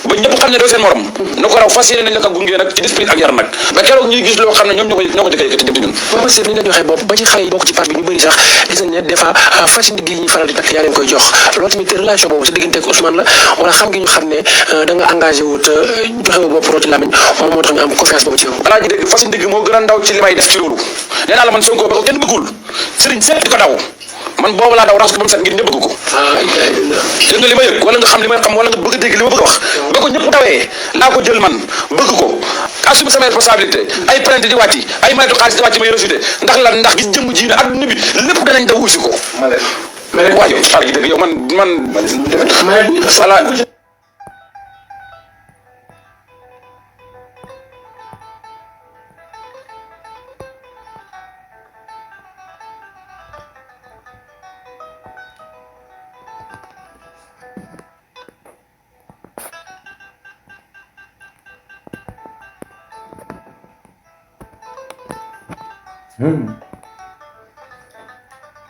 ba ñëpp xam ne doo seen morom na ko raw fas yéene nañ la ko gungee nag ci discipline ak yar nag ba keroog ñuy gis loo xam ne ñoom ñoo ko jëkkee yëkkati jëm ci ñun Papa Sène ni nga joxee bopp ba ci xale yi bokk ci parti bi ñu bëri sax gis nañ ne des fois fashion digg yi ñuy faral di takk yaa leen koy jox loolu tamit relation boobu sa diggante ak Ousmane la wala xam gi ñu xam ne da nga engagé wu te joxe wu bopp rooti lamiñ moom moo tax ñu am confiance boobu ci yow alaaji dégg fashion digg moo gën a ndaw ci li may def ci loolu nee naa la man Sonko ba ko kenn bëggul sëriñ seet di ko daw man boobu laa daw raxas ko ba mu set ngir ñëpp bëgg ko dégg nga li ma yëg wala nga xam li may xam wala nga bëgg a dégg li ma bëgg a wax ba ko ñëpp dawee laa ko jël man bëgg ko assumer sama responsabilité ay plainte di wàcc ay maytu xaalis di wàcc may rejeté ndax lan ndax gis jëmm ji ne adduna bi lépp danañ daw wusi ko waaye yow alaaji dégg yow man voilà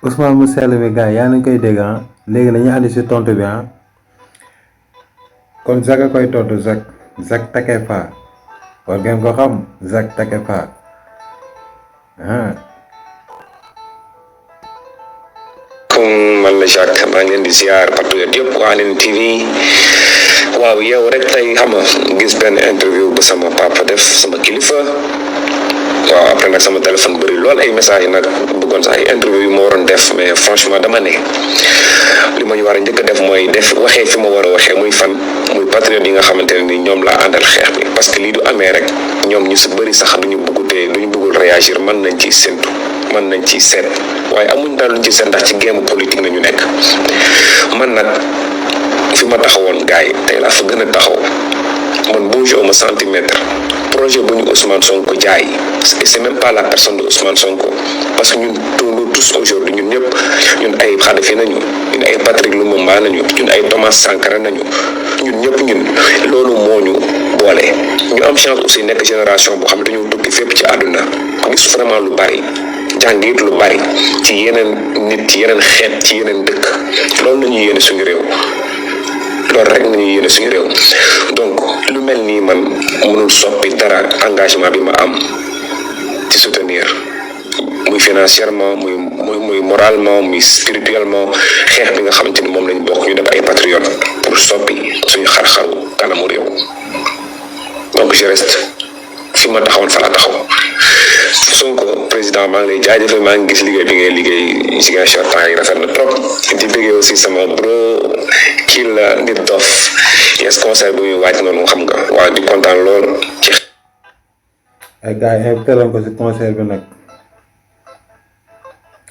Ousmane mu sell mi gars yaa nañ koy dégg léegi dañuy andi si tontu bi kon Zak a koy tontu Zak Takefa war ngeen ko xam Zak Takefa comme man la Jacques maa ngi leen di ziar patriote yëpp waa Hann TV waaw yow rek tey xam nga gis benn interview bu sama papa def sama kilifa waaw après nag sama téléphone bëri lool ay message yi nag bëggoon sax ay interview yu ma waroon def mais franchement dama ne li ma ñu war a njëkk a def mooy def waxee fi ma war a waxee muy fan muy patriote yi nga xamante ne ni ñoom laa àndal xeex bi parce que lii du amee rek ñoom ñu si bëri sax duñu bëggul réagir mën nañ ciy séntu mën nañ ciy seet waaye amuñ daal luñ ci seet ndax ci géemu politique nañu nekk man nag fi ma taxawoon gars yi tey laa fa gën a taxaw man bougé ma centimètre projet bu ñu Ousmane Sonko jaay et c'est même pas la personne de Ousmane Sonko parce que ñun tous aujourd'hui ñun ñëpp ñun ay Khadafi nañu ñun ay Patrick Lumumba nañu ñun ay Thomas Sankara nañu ñun ñëpp ñun loolu moo ñu boole ñu am chance aussi nekk génération boo xam ne dañoo tukki fépp ci àdduna gis vraiment lu bari jàng it lu bari ci yeneen nit ci yeneen xeet ci yeneen dëkk loolu la ñuy yéene suñu réew loolu rek nañu yéene suñu réew donc lu mel nii man mënul soppi dara engagement bi ma am ci soutenir muy financièrement muy moralement muy spirituellement xeex bi nga xamante ni moom lañ bokk ñu def ay patriotes pour soppi suñu xar-xaru kanamu réew donc je reste fi ma taxawoon fa la taxaw Sonko président maa ngi lay jaajëfal maa ngi gis liggéey bi ngay liggéey si Ziguinchor temps yi rafet na trop di bëggee aussi sama bro kii la nit dof yes concert bu muy wàcc noonu xam nga waaw di kontaan lool ci ay gars yi invité ko si concert bi nag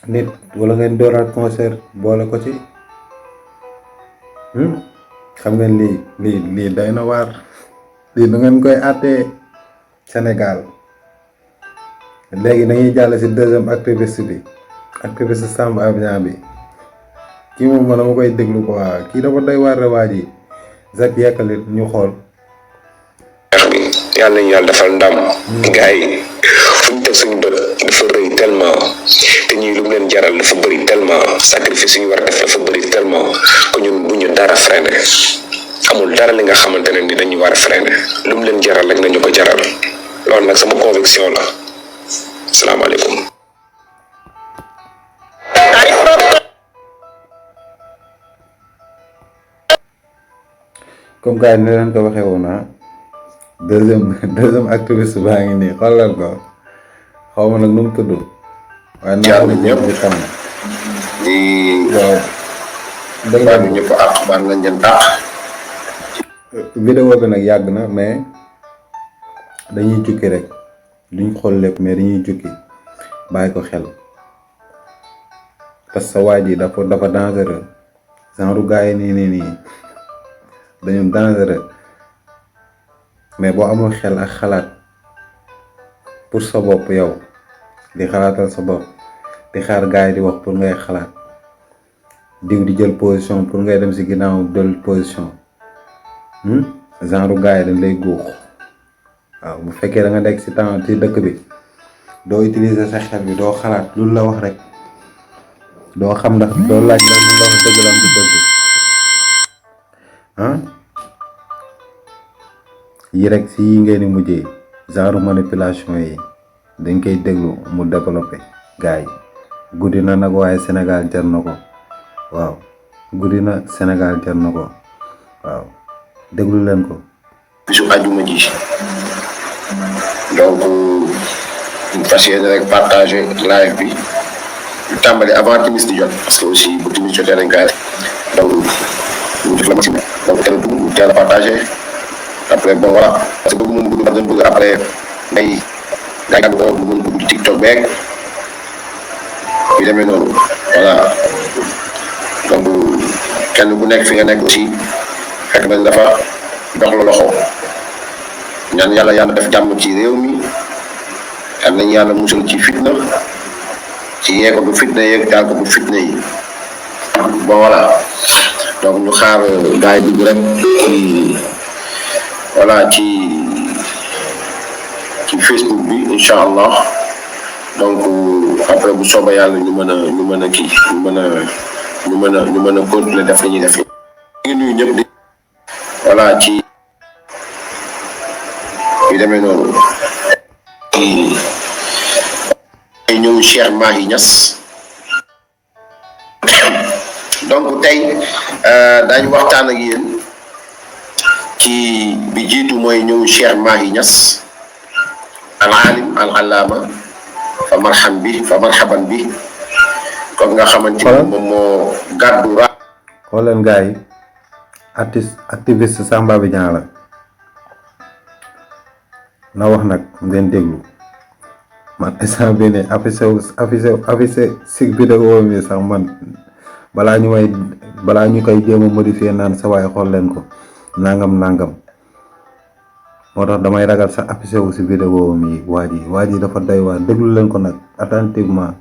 nit wala ngeen dooraat concert boole ko ci xam ngeen lii doy na waar lii nu ngeen koy àttee Sénégal léegi dañuy jàll si deuxième activiste Samba Abdian bi kii moom man dama koy déglu ko waa kii dafa doy waar waa ji Zak yekkali ñu xool yàlla nañu yàlla defal ndam gars yi fu ñu teg suñu bët dafa rëy tellement te ñii lu mu leen jaral dafa bëri tellement sacrifice yu ñu war a def dafa bëri tellement que ñun bu ñu dara freiné amul dara li nga xamante ne ni dañu war a freiné lu mu leen jaral rek nañu ko jaral loolu nag sama conviction la salaamaaleykum. comme gars yi ni leen ko waxee woon deuxième activiste baa ngi nii xoolal ko xaw ma nag nu mu tudd waaye naa ko ñëpp di xam di waaw dëgg baal ñëpp ak baal nga ñen tax vidéo bi nag yàgg na mais dañuy jukki rek duñ xool lépp mais dañuy jukki bàyyi ko xel parce que sa waa ji dafa dangereux genre gars yi nii dañu dangereux mais boo amul xel ak xalaat pour sa bopp yow di xalaatal sa bopp di xaar gars yi di wax pour ngay xalaat diw di jël position pour ngay dem si ginnaaw jël position genre gars yi dañ lay guux waaw bu fekkee da nga nekk si temps ci dëkk bi doo utiliser sa xel bi doo xalaat lu la wax rek doo xam ndax doo laaj la lu la wax dëgg la am du dëgg ah yi rek si yi ngeen di mujjee genre manipulation yi dañ koy déglu mu développé gars yi guddi na nag waaye Sénégal jar na ko waaw guddi na Sénégal jar na ko waaw déglu leen ko. bisu àjjuma ji donc ñu fas yéene rek partager live bi ñu tàmbali avant timis di jot parce que aussi bu timis jotee nañ koy donc ñu def la maximum donc teel a dugg ñu teel a partager après bon voilà parce que bëgg moom gudd dañ bëgg après ngay gars yi ko mën dugg ci TikTok beeg yu demee noonu voilà donc kenn ku nekk fi nga nekk aussi fekk nañ dafa dox la loxo ñaan yàlla yàlla def jàmm ci réew mi yal nañ yàlla musal ci fitna ci yee ko du fitna yeeg daal ko du fitna yi bon voilà donc ñu xaar gars yi dugg rek ci voilà ci Facebook bi incha allah donc après bu soobee yàlla ñu mën a kii ñu mën a continuer def li ñuy def. ñu ngi nuyu ñëpp di voilà ci yu demee noonu ay ñëw Cheikh Mahi Niass donc tey daañu waxtaan ak yéen ci bi jiitu mooy ñëw Cheikh Mahi Niass al alim al allama fa marhaban bi comme nga xamante ni moom moo gàddu ra xooleen gars yi activiste Samba bi ñaa la na wax nag ngeen déglu man instant bi ne affiché sig vidéo mi sax man balaa ñu koy jéem a modifier naan sa waay xool leen ko nangam moo tax damay ragal sax affiché wu si vidéo mi waa ji dafa doy waar déglu leen ko nag attentivement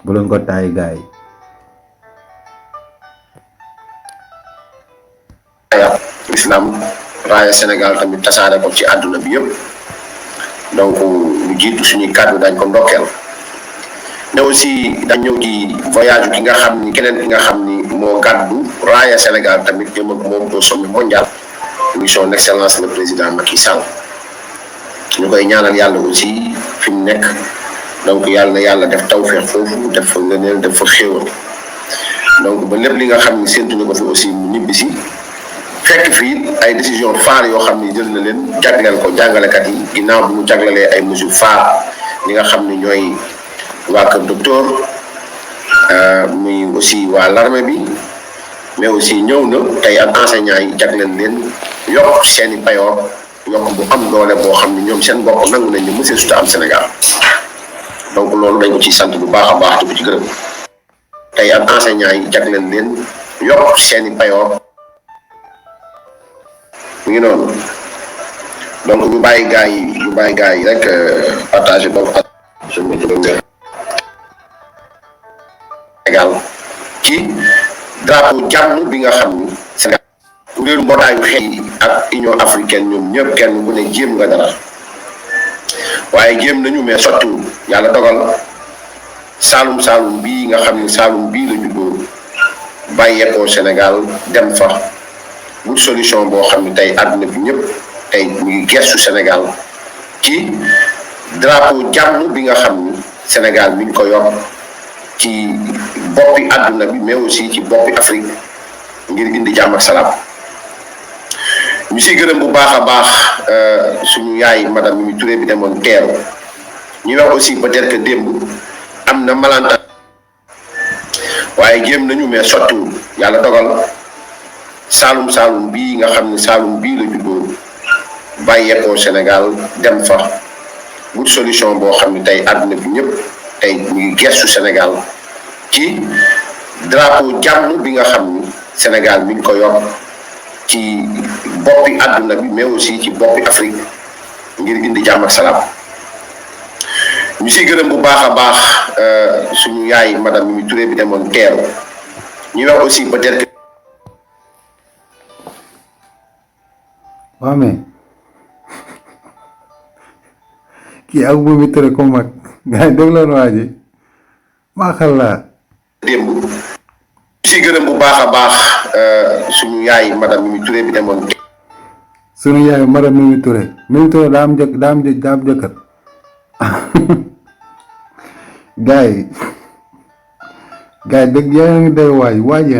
bu leen ko taay gars yi. islam raaya Sénégal tamit tasaare ko ci àdduna bi yëpp donc lu jiitu suñuy kàddu dañ ko ndokkeel mais aussi dañ ñëw ci voyage ki nga xam ni keneen ki nga xam ni moo gàddu raaya Sénégal tamit jëm ak moom au sommet mondial muy son excellence le président Macky Sall ñu koy ñaanal yàlla aussi fi mu nekk donc yàlla na yàlla def tawfeex foofu def fa ngëneel def fa xéewal donc ba lépp li nga xam ni séntu na ko fi aussi mu ñibbi si fekk fii ay décision phare yoo xam ni jël na leen jagleel ko jàngalekat yi ginnaaw bi mu jaglelee ay mesures phare ñi nga xam ni ñooy waa kër docteur muy aussi waa l'armée bi mais aussi ñëw na tey ak enseignants yi jagleel leen yokk seeni payoor yokk bu am doole boo xam ni ñoom seen bopp nangu nañ ne monsieur suta am Sénégal donc loolu dañ ko ci sant bu baax a baax te bu ci gërëm tey ak enseignants yi jagleel leen yokk seeni payoor mi ngi noonu donc ñu bàyyi gars yi rek partagé donc Sénégal ci drapeau jàmm bi nga xam ni Sénégal kuréelu mbootaayu xeet yi ak Union africaine ñoom ñëpp kenn ku ne jéem nga dara waaye jéem nañu mais sottiwul yàlla dogal saalum bii nga xam ni saalum bii la juddoo bàyyeekoo Sénégal dem fa wut solution boo xam ne tey àdduna bi ñëpp tey ñu ngi gestu Sénégal ci drapeau jàmm bi nga xam ni Sénégal mi ngi ko yor ci boppi àdduna bi mais aussi ci boppi Afrique ngir indi jàmm ak salaam ñu siy gërëm bu baax a baax suñu yaay madame Mimi Touré bi demoon teeru ñu wax aussi peut-être que démb am na malanta waaye jéem nañu mais sottiwul yàlla dogal saalum bii nga xam ne saalum bii la juddoo bàyyeekoo Sénégal dem fa wut solution boo xam ne tey àdduna bi ñëpp tey ñu ngi gestu Sénégal ci drapeau jàmm bi nga xam ni Sénégal mi ngi ko yor ci boppi àdduna bi mais aussi ci boppi Afrique ngir indi jàmm ak salaam ñu siy gërëm bu baax a baax suñu yaay madame Mimi Touré bi demoon teeru ñu wax aussi peut-être que waaw mais kii ak Mimi Touré ko mag gars yi dégloon waa ji maa xal laa démb si gërëm bu baax a baax suñu yaay madame Mimi Touré bi demoon sunu yaay madame Mimi Touré daa am jëkkër gars yi dëgg yaa ngi day waaj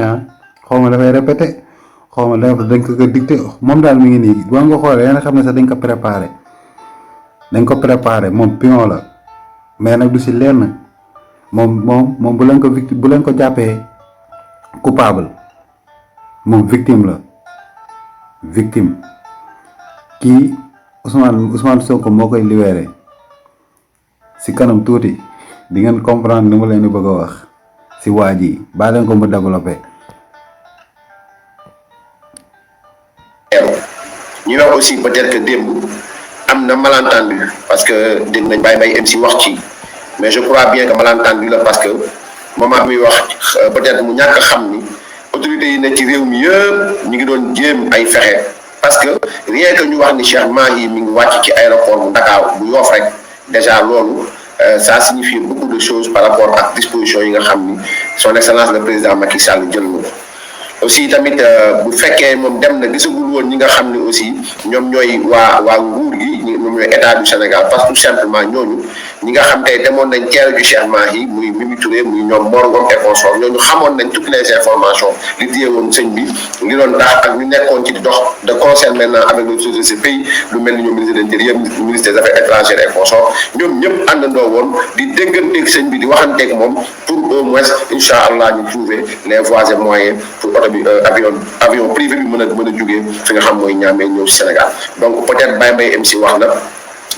xaw ma dafay répété xaw ma dañ ko dicté moom daal mi ngi nii boo nga xoolee yéen a xam ne sax dañ ko préparé moom pion la mais nag du si lenn moom bu leen ko jàppee coupable moom victime la kii Ousmane Sonko moo koy libéré si kanam tuuti di ngeen comprendre ni ma leen di bëgg a wax si waa ji baa leen ko mu développé. ñu wax aussi peut-être que démb am na malentendu parce que dégg nañ Baye Mbaye MC wax ci mais je crois bien que malentendu la parce que moment bi wax peut-être mu ñàkk a xam ni autorités yi ne ci réew mi yëpp ñu ngi doon jéem ay fexe parce que rien que ñu wax ni Cheikh Mahi mi ngi wàcc ci aéroport bu Dakar bu Yoff rek déjà loolu ça signifie beaucoup de choses par rapport ak dispositions yi nga xam ni son excellence le président Macky Sall jël na aussi tamit bu fekkee moom dem na gisagul woon ñi nga xam ne aussi ñoom ñooy waa nguur gi ñoom ñooy état du Sénégal parce que tout simplement ñooñu ñi nga xam tey demoon nañ teeru ju Cheikh Mahi muy Mimi Touré muy ñoom Mor Ngom et consort ñooñu xamoon nañ toutes les informations li téye woon sëñ bi li doon tax ak ñu nekkoon ci di dox de concert maintenant avec les autorités de ce pays lu mel ni ñoom ministre de l'intérieur ministre des affaires étrangères et consort ñoom ñëpp àndandoo woon di dégganteeg sëñ bi di waxanteeg moom pour au moins incha allah ñu trouver les voies et moyens pour avion privé bi mën a jógee fi nga xam mooy ñaamee ñëw Sénégal donc peut-être Baye Mbaye MC wax na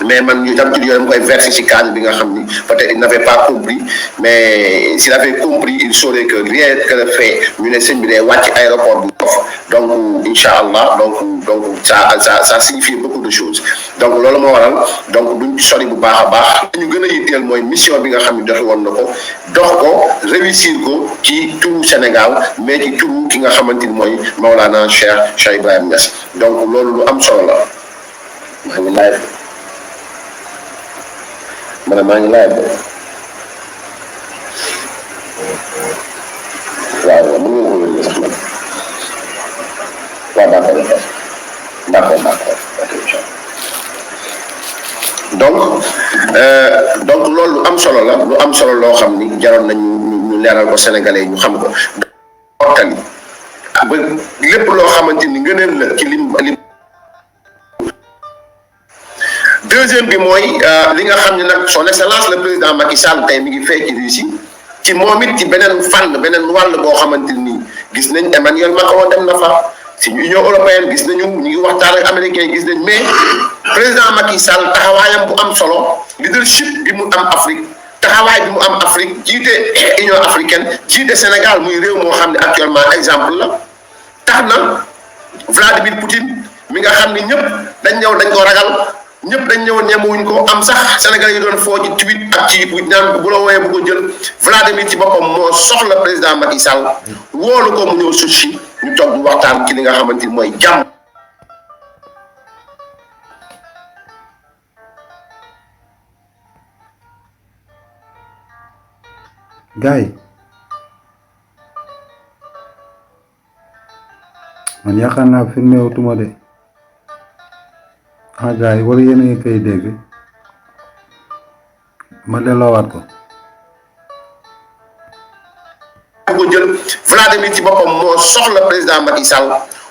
mais man ñu tam ci yooyu dama koy verser ci cadre bi nga xam ni peut-être il n'avait pas compris mais s'il avait compris il saurait que rien que le fait ñu ne sëñ bi day wàcc aéroport bu Yoff donc incha allah donc ça signifie beaucoup de choses donc loolu moo waral donc duñ sori bu baax a baax ñu gën a yitteel mooy mission bi nga xam ne doxi woon na ko dox ko réussir ko ci turu Sénégal mais ci turu ki nga xamante ni mooy Maolana Cheikh Ibrahim Niass donc loolu lu am solo la maa ngi live maa ngi live waaw mën nga ko wér sax man waaw d'accord donc loolu lu am solo la lu am solo loo xam ni jaroon nañu ñu leeral ko sénégalais yi ñu xam ko ortali ba lépp loo xamante ni ngëneel la ci lim deuxième bi mooy li nga xam ne nag son excellence le président Macky Sall tey mi ngi fee ci Russie ci moom it ci beneen fànn beneen wàll boo xamante ni gis nañ Emmanuel Macron dem na fa si Union européenne gis nañu ñu ngi waxtaan ak américains gis nañ mais président Macky Sall taxawaayam bu am solo leadership bi mu am Afrique taxawaay bi mu am Afrique jiite Union africaine jiite Sénégal muy réew moo xam ne actuellement exemple la tax na Vladimir Poutine mi nga xam ne ñëpp dañ ko ragal ñëpp dañ ñëwoon ñemewuñ ko am sax Sénégal yi doon foo ci tweet ak ci naan bu la wooyee bu ko jël Vladimir ci boppam moo soxla président Macky Sall woolu ko mu ñëw Sochi ñu toog di waxtaan ci li nga xamante ni mooy jàmm. gars yi man yaakaar naa filmé wutuma de gars yi wala yéen a ngi koy dégg ma delloowaat ko. bu ko jël Vladimir ci boppam moo soxla président Macky Sall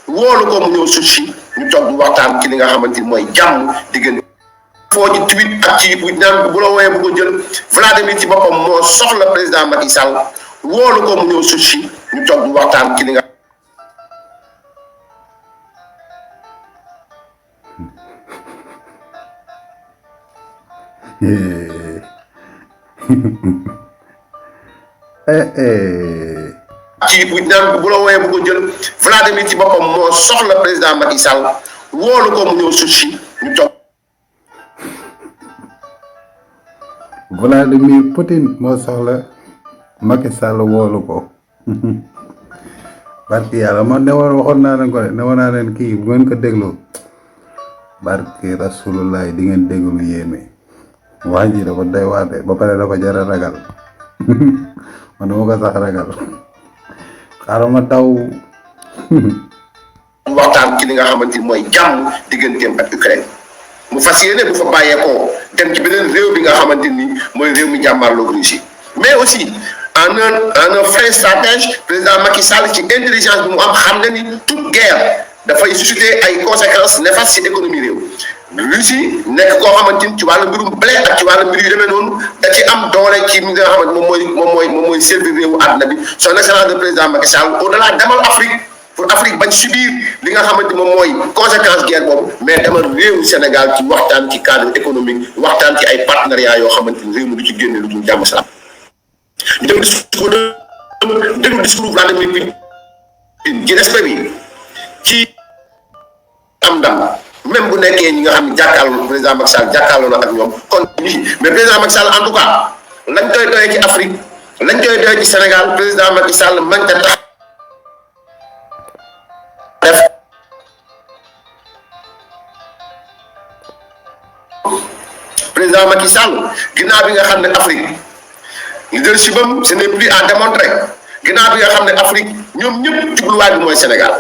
woolu ko mu ñëw Sochi ñu toog di waxtaan ci li nga xamante ni mooy jàmm diggante foo ci tweet ak ci naan bu la wooyee bu ko jël Vladimir ci boppam moo soxla président Macky Sall woolu ko mu ñëw Sochi ñu toog di waxtaan ci li nga ci naan bu la wooyee bu ko jël Vladimir ci boppam moo soxla président Macky Sall woolu ko mu ñëw Sochi ñu toog. Vladimir Poutine moo soxla Macky Sall woolu ko barki yàlla man waxoon naa leen ko de ne naa leen kii bu ngeen ko dégloo barki rasulullah di ngeen déglu yéeme waa ji dafa doy waar de ba pare dafa jar a ragal man dama ko sax ragal xaaral ma taw waxtaan ci li nga xamante ni mooy jàmm digganteem ak Ukraine mu fas yéene bu fa bàyyeekoo dem ci beneen réew bi nga xamante ni mooy réew mi jàmmarloog Russie mais aussi en un fin stratège président Macky Sall ci intelligence bi mu am xam na ni toute guerre dafay susciter ay conséquences néfastes ci économie réew Russie nekk koo xamante ni ci wàllu mbirum blé ak ci wàllu mbir yu demee noonu da ci am doole ci mi nga xamante moom mooy servir réewu àdduna bi son excellence de président Macky Sall au delà demal Afrique pour Afrique bañ subir li nga xamante moom mooy conséquence guerre boobu mais demal réewu Sénégal ci waxtaan ci cadre économique waxtaan ci ay partenariats yoo xamante ni réew mi du ci génne lu dul jàmm salaam ñu dem déglu discours Vladimir Poutine ci respect bi ci am ndam même bu nekkee ñi nga xam ne jàkkaarloo président Macky Sall jàkkaarloo na ak ñoom kon mais président Macky Sall en tout cas lañ koy doyee ci Afrique lañ koy doyee ci Sénégal président Macky Sall man ka tax def président Macky Sall ginnaaw bi nga xam ne Afrique leadership am ce n'est plus à démontrer ginnaaw bi nga xam ne Afrique ñoom ñëpp jubluwaay bi mooy Sénégal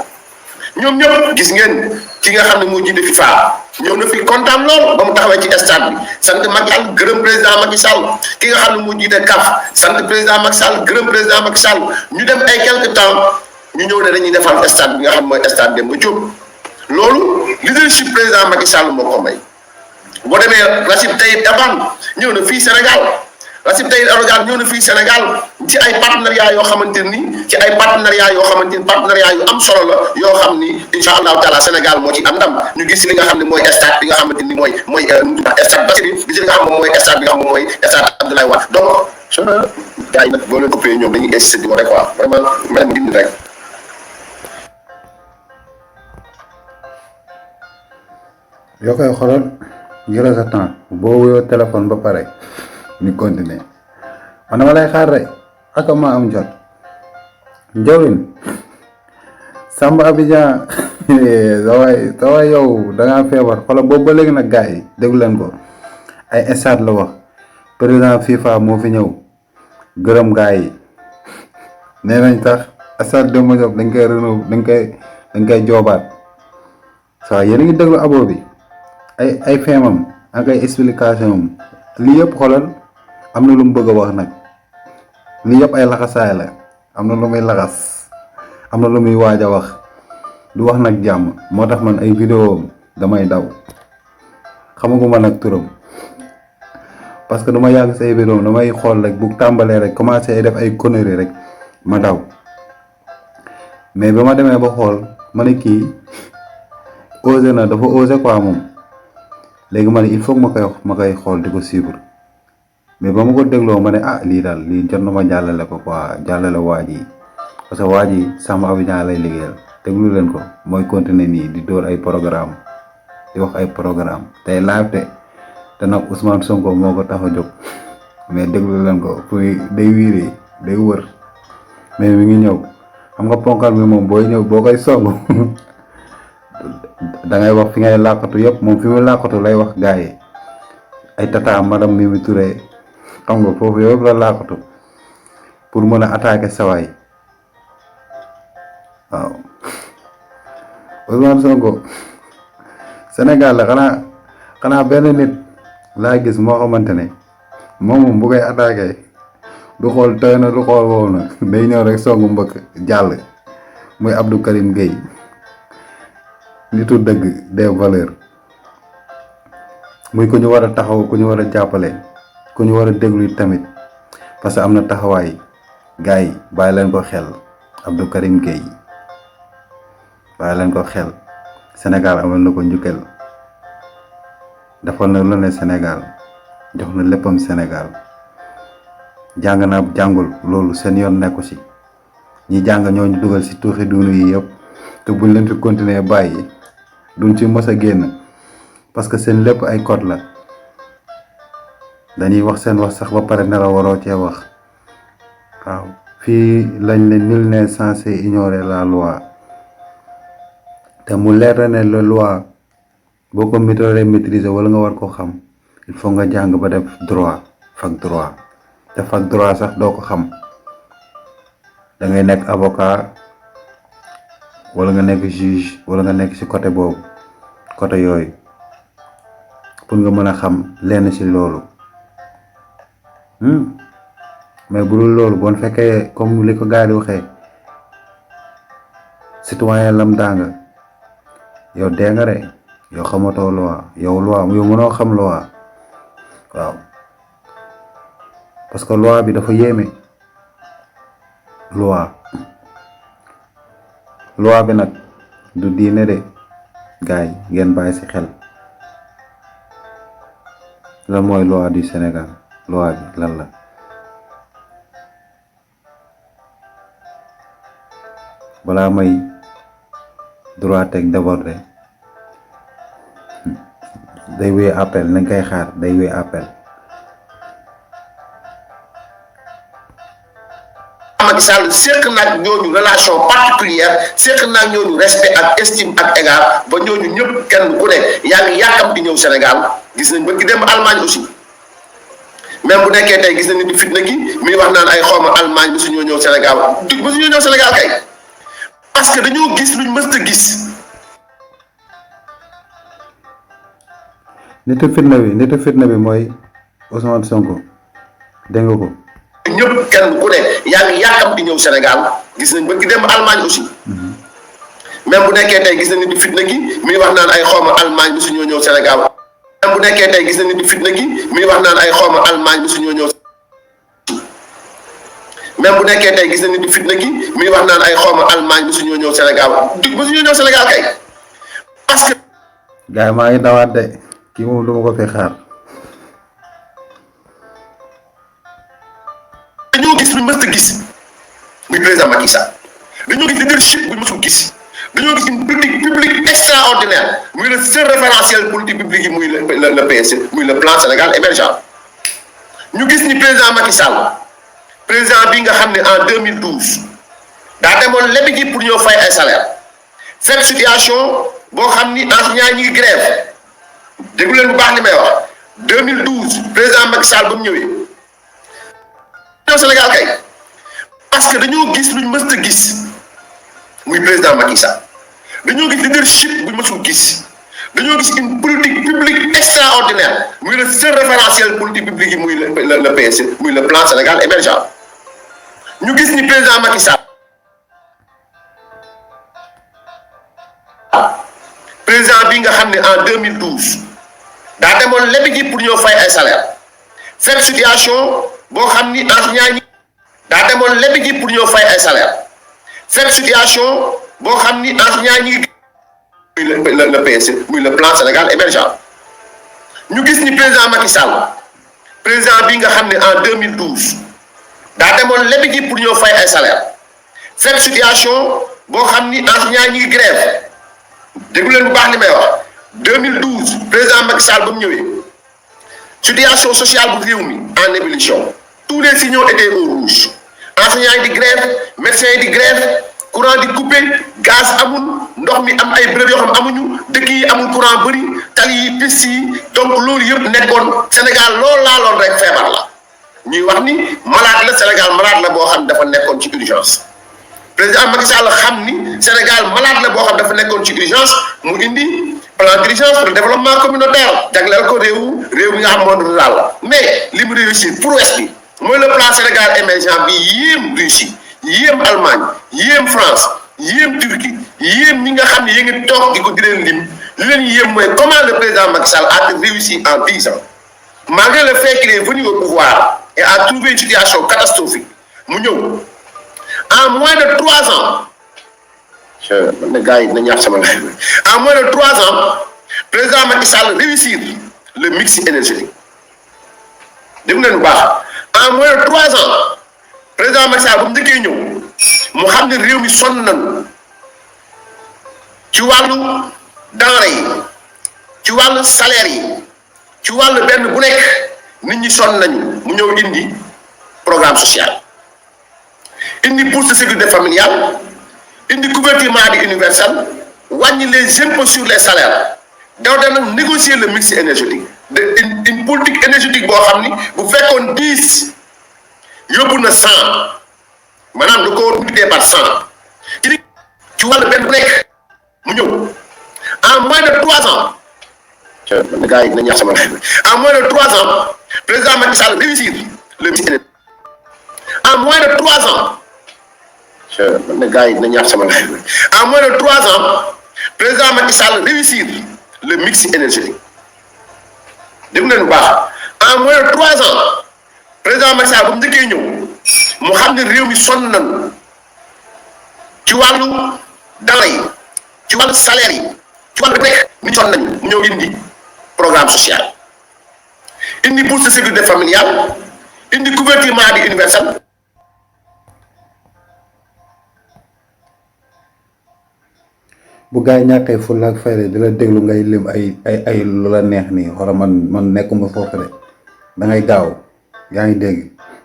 ñoom ñëpp gis ngeen ki nga xam ne moo jiite FIFA ñëw na fi kontaan lool ba mu taxawee ci stade bi sant Macky Sall gërëm président Macky Sall ki nga xam ne moo jiite CAF sant président Macky Sall gërëm président Macky Sall ñu dem ay quelque temps ñu ñëw ne dañuy defal stade bi nga xam mooy stade Demba Diop loolu leadership président Macky Sall moo ko may boo demee Recep Tayyip Erdogan ñëw na fii Sénégal Recep Tayyip Erdogan ñëw na fii Sénégal ci ay partenariat yoo xamante ni ci ay partenariat yoo xamante ni partenariat yu am solo la yoo xam ni incha allahu taala Sénégal moo ci am ndam ñu gis li nga xam ne mooy stade bi nga xamante ni mooy stade Bassirou gis li nga xam moom mooy stade bi nga xam moom mooy stade Abdoulaye Wade donc gars yi nag boo leen coupé ñoom dañuy insister di ko rek quoi vraiment même mu dindi rek. yoo koy xoolal jëlal sa temps boo wuyoo téléphone ba pare ñu continuer man dama lay xaar rek ak ma am jot njawlin Samba Abidjan sawaay yow dangaa feebar xoolal boobu ba léegi nag gars yi déglu leen ko ay stade la wax président FIFA moo fi ñëw gërëm gars yi nee nañ tax stade Demba Diop dañ koy renouveler dañ koy joobaat saa yéen a ngi déglu abo bi ay feemam ak ay explication am lii yëpp xoolal am na lu mu bëgg a wax nag lii yëpp ay laxasaay la am na lu muy laxas am na lu muy waaj a wax du wax nag jàmm moo tax man ay vidéo damay daw xamaguma nag turam parce que du ma yàgg say vidéo damay xool rek bu tàmbalee rek commencé def ay conneries rek ma daw mais ba ma demee ba xool ma ne kii osé na dafa osé quoi moom léegi ma ne il faut que ma koy xool di ko suivre mais ba ma ko dégloo ma ne ah lii daal lii jot na ma jàllale ko quoi jàllale waa ji parce que waa ji Samba Abidjan lay liggéeyal déglu leen ko mooy continuer nii di dóor ay programme di wax ay programme tey live te nag Ousmane Sonko moo ko tax a jóg mais déglu leen ko fuy day wiiri day wër mais mi ngi ñëw xam nga ponkal bi moom booy ñëw boo koy song da ngay wax fi ngay làqatu yëpp moom fi mu làqatu lay wax gars yi ay tata madame Mimi Touré xam nga foofu yëpp la làqatu pour mën a attaquer sawaay waaw Ousmane Sonko Sénégal la xanaa benn nit laa gis moo xamante ne moom bu koy attaquer du xool tey na du xool wow na day ñëw rek songu mbëkk jàll muy Abdou Karim Gueye nitu dëgg des valeurs muy ku ñu war a taxaw ku ñu war a jàppale ku ñu war a déglu tamit parce que am na taxawaay gars yi bàyyi leen ko xel Abdou Karim Gueye bàyyi leen ko xel Sénégal amal na ko njukkal defal na lu ne Sénégal jox na léppam Sénégal jàng naa jàngul loolu seen yoon nekku ci ñi jàng ñooñu dugal ci tuuxi duunu yi yëpp te buñ leen fi continuer bàyyi duñ ci mës a génn parce que seen lépp ay code la dañuy wax seen wax sax ba pare ne la waroo cee wax waaw fii lañ ne nul n'est censé ignorer la loi te mu leer ne la loi boo ko maîtriser wala nga war ko xam il faut nga jàng ba def droit fac droit te fac droit sax doo ko xam da ngay nekk avocat wala nga nekk juge wala nga nekk ci côté boobu côté yooyu pour nga mën a xam lenn ci loolu mais bu dul loolu bon fekkee comme li ko gars yi waxee citoyen lambda nga yow dee nga de yow xamatoo loi yow mënoo xam loi waaw parce que loi bi dafa yéeme loi bi nag du diine de gars yi ngeen bàyyi ci xel lan mooy loi du Sénégal loi bi lan la balaa may droit teg débordé day wéy appel nañ koy xaar day wéy appel. Macky Sall seq nag ñooñu relation particulière seq nag ñooñu respect ak estime ak égard ba ñooñu ñëpp kenn ku ne yaa ngi yàkkam di ñëw Sénégal gis nañ ba ki dem Allemagne aussi même bu nekkee tey gis nañ ni di fitna gi mi wax naan ay xawma Allemagne mosuñoo ñëw Sénégal mosuñoo ñëw Sénégal kay parce que dañoo gis luñ mës a gis. nitu fitna bi mooy Ousmane Sonko dégg nga ko. ñëpp kenn ku ne yaa ngi yàkkam di ñëw Sénégal gis nañ ba ki dem Allemagne aussi même bu nekkee tey gis nañ ni di fitna gi mi wax naan ay xawma Allemagne mosuñoo ñëw Sénégal même bu nekkee tey gis nañ ni di fitna gi mi wax naan ay xawma Allemagne mosuñoo ñëw même bu nekkee tey gis nañ ni di fitna gi mi wax naan ay xawma Allemagne mosuñoo ñëw Sénégal mosuñoo ñëw Sénégal kay parce que. gars yi maa ngi dawaat de kii moom duma ko fi xaar. dañoo gis luñ mës a gis muy président Macky Sall dañoo gis leadership buñ mësul gis dañoo gis une politique publique extraordinaire muy le seul référentiel politique publique yi muy le PSE muy le plan Sénégal émergent ñu gis ni président Macky Sall président bi nga xam ne en 2012 daa demoon lebi ji pour ñoo fay ay salaire fekk situation boo xam ni enseignants ñi ngi grève déglu leen bu baax li may wax 2012 président Macky Sall ba mu ñëwee ñëw Sénégal kay parce que dañoo gis luñ mës a gis muy président Macky Sall dañoo gis leadership buñ mësul gis dañoo gis une politique publique extraordinaire muy le seul référentiel politique publique yi muy le PSE muy le plan Sénégal émergent ñu gis ni président Macky Sall président bi nga xam ne en 2012 daa demoon lebi ji pour ñoo fay ay salaire fekk situation boo xam ni enseignants ñi daa demoon lebi ji pour ñoo fay ay salaire fekk situation boo xam ni enseignants ñi muy le PSE muy le plan Sénégal émergent ñu gis ni président Macky Sall président bi nga xam ne en 2012 daa demoon lebi ji pour ñoo fay ay salaire fekk situation boo xam ni enseignants ñi grève déglu leen bu baax li may wax 2012 président Macky Sall ba mu ñëwee situation sociale bu réew mi en ébullition tous les signaux étaient au rouge enseignants yi di grève médecins yi di grève courant di coupé gaz amul ndox mi am ay bërëb yoo xam amuñu dëkk yi amul courant bëri tali yi piste yi donc loolu yëpp nekkoon Sénégal loolu laaloon rek feebar la ñuy wax ni malade la Sénégal malade la boo xam dafa nekkoon ci urgence président Macky Sall xam ni Sénégal malade la boo xam dafa nekkoon ci urgence mu indi plan d'urgence pour le développement communautaire jagleel ko réew mi nga xam monde rural la mais li mu réussir prouesse bi mooy le plan Sénégal émergent bi yéem Russie yéem Allemagne yéem France yéem Turquie yéem ñi nga xam ne yéen ngi toog di ko di leen lim li leen yéem mooy comment le président Macky Sall a réussi en 10 ans malgré le fait qu'il est venu au pouvoir et a trouvé une situation catastrophique mu ñëw en moins de 3 ans en moins de 3 ans président Macky Sall réussir le mix énergétique dégg ngeen bu baax en moins de 3 ans président Macky Sall bu mu njëkkee ñëw mu xam ne réew mi sonn nañu ci wàllu denrée yi ci wàllu salaire yi ci wàllu benn bu nekk nit ñi sonn nañu mu ñëw indi programme social indi bourse de sécurité familiale indi couverture maladie universelle wàññi les impôts sur les salaires daw dana négocier le mix énergétique une politique énergétique boo xam ni bu fekkoon 10 yóbbu na 100 maanaam da koo multiplier par 100 ci wàllu benn bu nekk mu ñëw en moins de 3 ans. man gars yi dinañ yàq sama en moins de 3 ans président Macky Sall réussir le mix énergétique en moins de 3 ans. man gars yi dinañ yàq sama en moins de 3 ans président Macky Sall réussir le mix énergétique dégg nga bu baax en moins de 3 ans président Macky Sall bu mu njëkkee ñëw mu xam ne réew mi sonn nañu ci wàllu dara yi ci wàllu salaire yi ci wàllu nekk ni sonn nañu mu ñëw indi programme social indi bourse de sécurité familiale indi couverture maladie universelle. bu gaa yi ñàkkee fulla ak fayda di la déglu ngay lim ay lu la neex nii xoolal man nekkuma foofu de da ngay gaaw yaa ngi dégg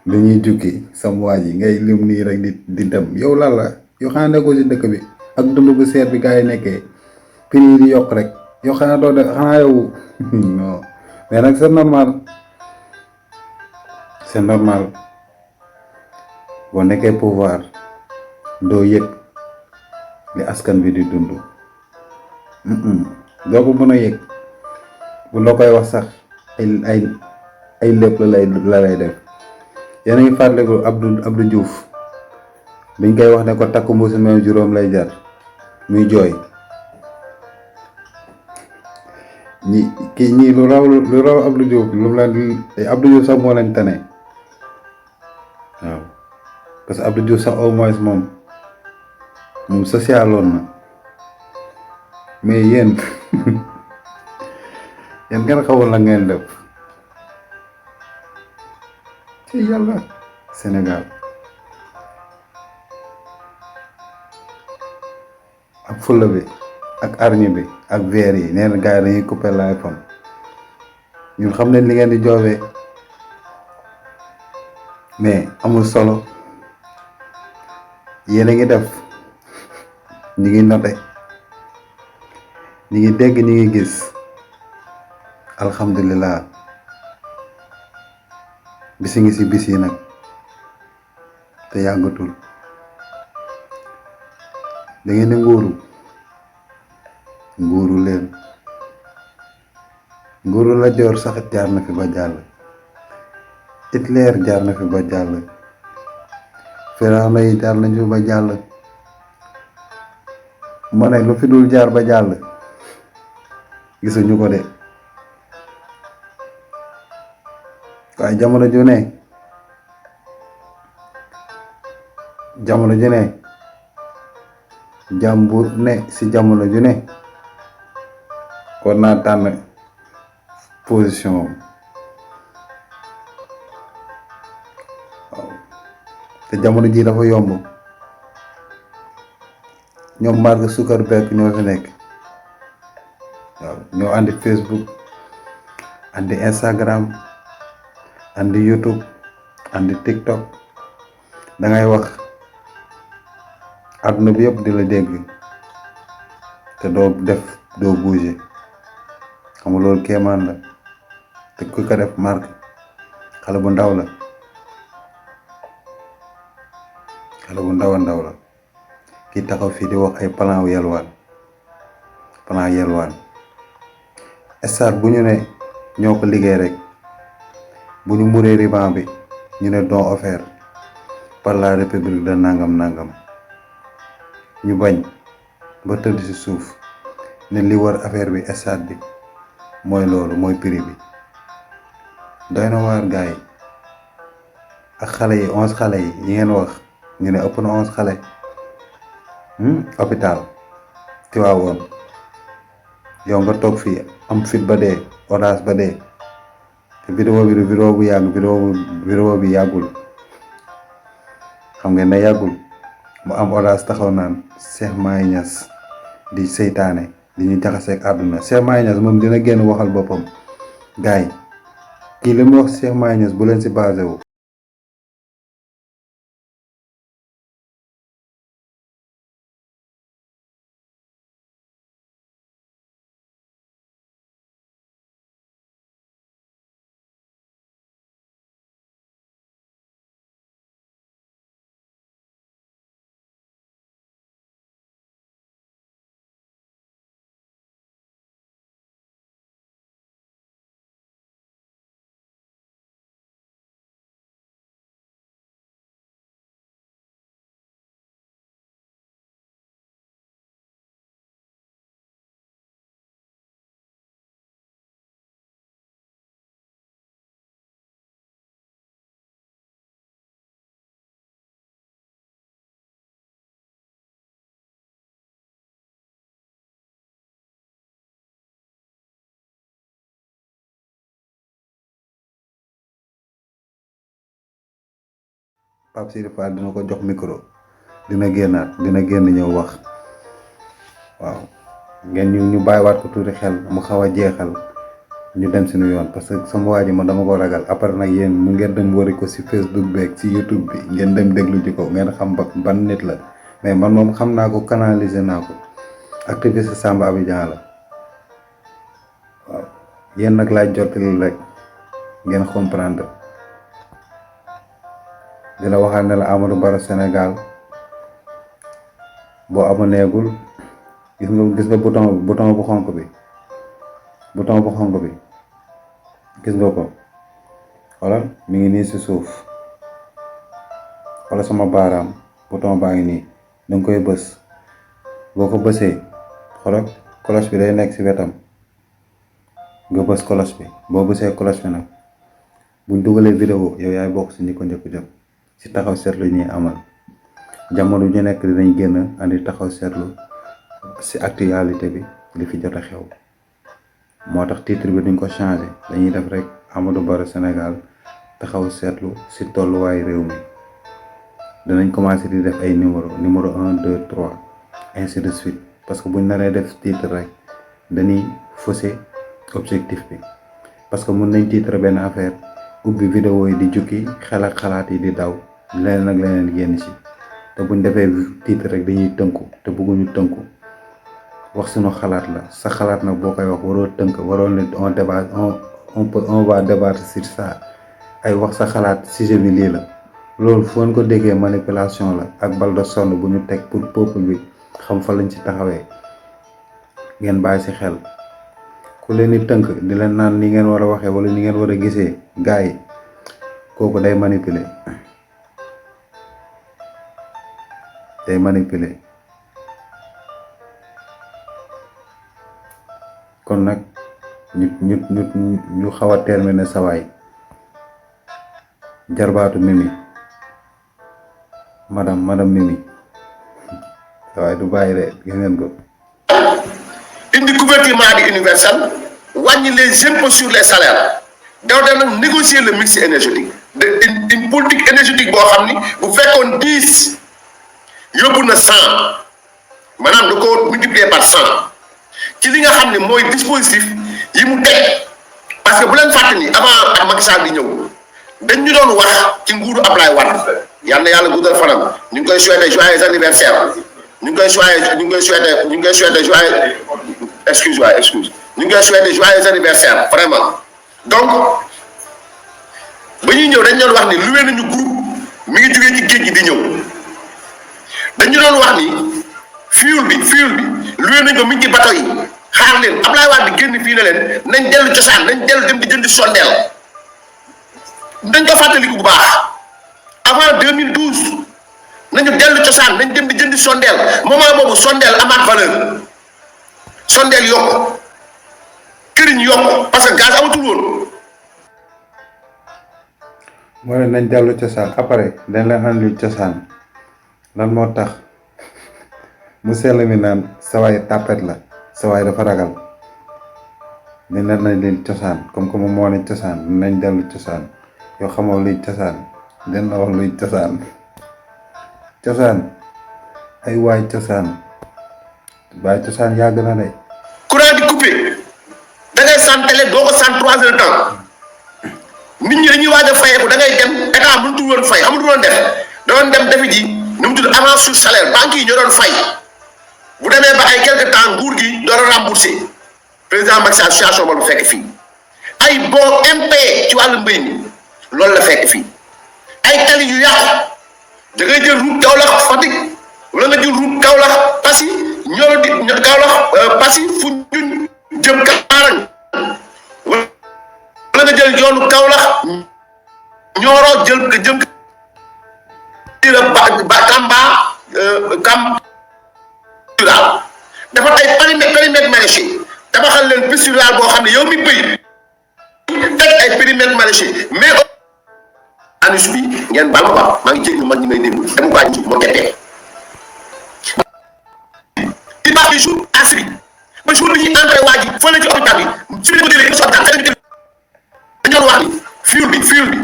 lu ñuy jukki sam waa ji ngay lim nii rek di dem yow lan la yow xanaa nekkoo si dëkk bi ak dund bu seer bi gaa yi nekkee prix yi di yokk rek yow xanaa doo de xanaa yow non mais nag c'est normal boo nekkee pouvoir doo yëg li askan bi di dund doo ko mën a yëg bu la koy wax sax ay lépp la lay def yéen a ngi fàttaliku Abdou Diouf biñ koy wax ne ko takku mbuusu meew juróom lay jar muy jooy ñii lu raw Abdou Diouf lu la Abdou Diouf sax moo leen tane waaw parce que Abdou Diouf sax au moins moom socialoon na mais yéen ngeen xawul la ngeen def ci yàlla Sénégal ak fulla bi ak arñi bi ak veer yi nee na gars yi dañuy couper l'iPhone ñun xam ne li ngeen di joobee mais amul solo yéen a ngi def ñi ngi noté ñi ngi dégg ñi ngi gis alhamdulilah bisi ngi si bis yi nag te yàggatul da ngeen di nguuru leen nguuru la joor sax jaar na fi ba jàll Hitler jaar na fi ba jàll Firawna yi jaar nañ fi ba jàll ma ne lu fi dul jaar ba jàll gisuñu ko de waaye jamono ju ne jàmbu ne si jamono ju ne war naa tànn position waaw te jamono ji dafa yomb ñoom Mark Zuckerberg ñoo fi nekk waaw ñoo andi Facebook andi Instagram andi YouTube andi TikTok da ngay wax àdduna bi yëpp di la dégg te doo bouger xam nga loolu kéemaan la te ku ko def Mark xale bu ndaw la kii taxaw fii di wax ay plan yelwaan star bu ñu ne ñoo ko liggéey rek bu ñu muree ruban bi ñu ne don offert par la république de nangam ñu bañ ba tëdd ci suuf ne li war affaire bi stade bi mooy loolu mooy prix bi doy na waar gaay ak xale yi 11 xale yi ngeen wax ñu ne ëpp na 11 xale hôpital Tivaouane yow nga toog fii am fit ba dee orange ba dee te vidéo bi yàggul xam ngeen ne yàggul mu am orange taxaw naan Cheikh Mahi Niass di seytaane di ñu jaxaseeg àdduna Cheikh Mahi Niass moom dina génn waxal boppam gaay kii li mu wax Cheikh Mahi Niass bu leen si basé wu Pape Sidi Fall dina ko jox micro dina génn ñëw wax waaw ngeen ñu bàyyiwaat ko tuuti xel mu xaw a jeexal ñu dem suñu yoon parce que sama waa ji ma dama ko ragal après nag yéen mu ngeen dem wari ko si Facebook beeg si YouTube bi ngeen dem déglu ji ko ngeen xam ban nit la mais man moom xam naa ko canaliser naa ko activiste Samba Abidjan la waaw yéen nag laay jottali rek ngeen comprendre di la waxal ne la Amadou Barrow Sénégal boo aboneegul gis nga bouton bu xonk bi gis nga ko xoolal mi ngi nii si suuf wala sama baaraam bouton baa ngi nii danga koy bës boo ko bësee xoolal cloche bi day nekk si wetam nga bës cloche bi boo bësee cloche bi nag buñ dugalee vidéo yow yaay bokk si ñi ko njëkk jot si taxaw seetlu ñuy amal jamono ju nekk dinañ génn andi taxaw seetlu si actualité bi li fi jot a xew moo tax titre bi duñ ko changé dañuy def rek Amadou Barrow Sénégal taxaw seetlu si tolluwaay réew mi danañ commencé di def ay numéro 1 2 3 ainsi de suite parce que buñ naree def titre rek dañuy fausser objectif bi parce que mun nañ titre benn affaire ubbi vidéo yi di jukki xel ak xalaat yi di daw leneen ak leneen génn si te buñ defee titre rek dañuy tënku te bëgguñu tënku wax suñu xalaat la sa xalaat nag boo koy wax waroo tënk waroo ne on va débattre sur ça ay wax sa xalaat sujet bi lii la loolu fu ngeen ko déggee manipulation la ak bal de sonde bu ñu teg pour peuple bi xam fa lañ ci taxawee ngeen bàyyi si xel ku leen di tënk di leen naan ni ngeen war a waxee wala ni ngeen war a gisee gars yi kooku day manipuler kon nag ñu xaw a terminer sawaay jarbaatu Mimi madame Mimi sawaay du bàyyi de gis ngeen ko indi couverture maladie universelle wàññi les impôts sur les salaires daw da nag négocier le mix énergétique une politique énergétique boo xam ni bu fekkoon 10 yóbbu na 100 maanaam da ko multiplier par 100 ci li nga xam ne mooy dispositif yi mu teg parce que bu leen fàtte ni avant ak Macky Sall di ñëw dañ ñu doon wax ci nguuru Ablaye Wade yal na yàlla guddal fanam ñu ngi koy souhaiter joyeux anniversaire ñu ngi koy souhaiter joyeux excuse ñu ngi koy souhaiter joyeux anniversaire vraiment donc ba ñuy ñëw dañ doon wax ni luwee nañu groupe mi ngi jógee ci géej gi di ñëw dañ ñu doon wax ni fuel bi luwee nañ ko mi ngi ci bateau yi xaar leen Ablaye Wade di génn fii na leen nañ dellu cosaan nañ dellu dem di jëndi sondeel dañ ko fàttaliku bu baax avant 2012 nañu dellu cosaan nañ dem di jëndi sondeel moment boobu sondeel amaat valeur sondeel yokk këriñ yokk parce que gaz amatul woon. moo ne nañ dellu cosaan après dañ leen andil cosaan lan moo tax mu sell mi naan sawaay tàppet la sawaay dafa ragal ne nen nañ leen cosaan comme que moom moo ne cosaan nañ dellu cosaan yoo xamoo luy cosaan den la wax luy cosaan ay waay cosaan yàgg na de courant di coupé da ngay sant télé doo ko sant 3 heures de temps nit ñi dañuy waaj a fayeeku da ngay dem état mënutul woon fay xamul woon def doon dem defi ji nu mu tudd avance sur salaire banque yi ñoo doon fay bu demee ba ay quelque temps nguur gi door a remboursé président Macky Sall situation boobu fekk fii ay bon impayé ci wàllu mbéy mi loolu la fekk fii ay tali yu yàqu da ngay jël route Kaolack Fatick wala nga jël route Kaolack Passy ñoo di Kaolack Passy Foundiougne jëm Kaarang wala nga jël yoonu Kaolack Nioro jëm Tamba Kam rural dafa ay périmètre maraîcher tabaxal leen piste rurale boo xam ne yow mi bëy teg ay périmètre maraîcher mais anus bi ngeen baal ma maa ngi jéggi mag ñi may déglu dama ko àññi moo gettee di baax bi jour asri ba jour bi ñuy entré waa ji fële ci hôpital bi ci ko délee ci hôpital dañu wax ni fuel bi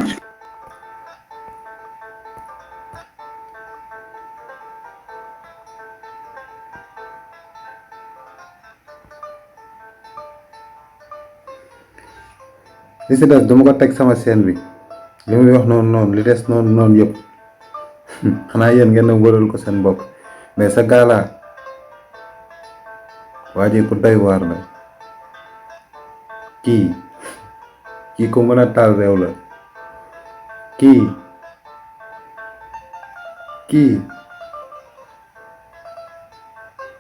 li si des duma ko teg sama scène bi li muy wax noonu li des noonu yëpp xanaa yéen ngeen a wëral ko seen bopp mais sa gaala waa ji ku doy waar la kii ku mën a taal réew la kii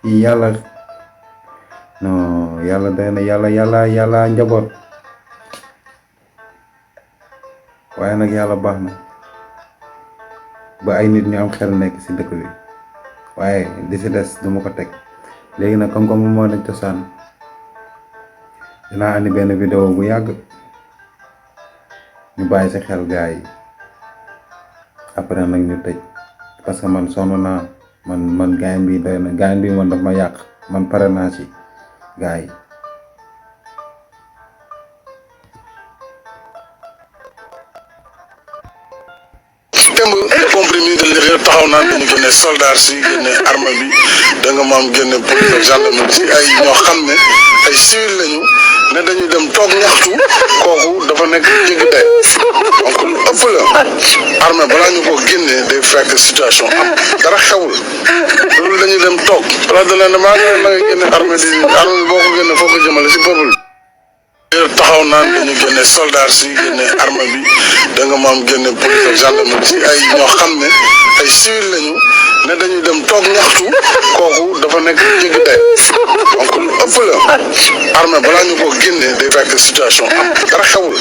yàlla non yàlla day na yàlla njaboot waaye nag yàlla baax na ba ay nit ñu am xel nekk ci dëkk bi waaye li ci des duma ko teg léegi nag comme moo nekk cosaan dinaa andi benn vidéo bu yàgg ñu bàyyi ci xel gaa yi après nag ñu tëj parce que man sonn naa man gaañ bi doy na gaañ bi man daf ma yàq man pare naa ci gaa yi démb comprimé de l'intérieur taxaw naan dañu génne soldat si génne arme bi da nga maam génne police ak gendarmerie si ay ñoo xam ne ay civil lañu ne dañuy dem toog ñaxtu kooku dafa nekk jéggi day donc lu ëpp la armée balaa ñu ko génnee day fekk situation am dara xewul loolu dañuy dem toog place de l'indépendance na nga génne armée bi boo ko génne foo ko jëmale si peuple taxaw naan dañu génne soldat si génne arme bi da nga maam génne police ak gendarmerie si ay ñoo xam ne ay civil lañu ne dañuy dem toog ñaxtu kooku dafa nekk jéggi day donc lu ëpp la armée balaa ñu ko génnee day fekk situation am dara xewul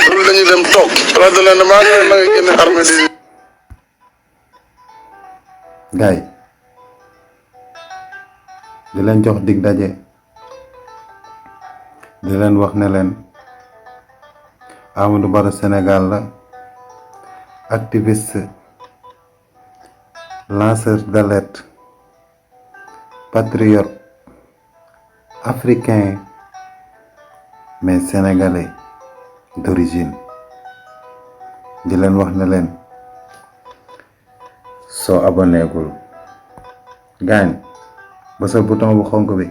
loolu dañuy dem toog place de l'indépendance na nga génne armée gaay di leen jox dig daje di leen wax ne leen Amadou Barrow Sénégal la activiste lanceur d'alerte patriote africain mais sénégalais d'origine di leen wax ne leen soo aboneegul gaañ bësal bouton bu xonk bi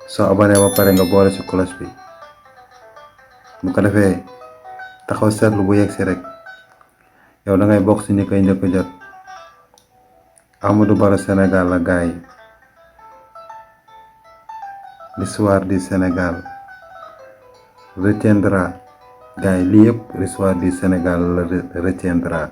soo abonné ba pare nga boole ci cloche bi bu ko defee taxaw seetlu bu yegg si rek yow da ngay bokk ci ñi koy njëkk jot Amadou Barrow Sénégal la gaay l'histoire du Sénégal retiendra gaay lii yëpp l'histoire du Sénégal la retiendra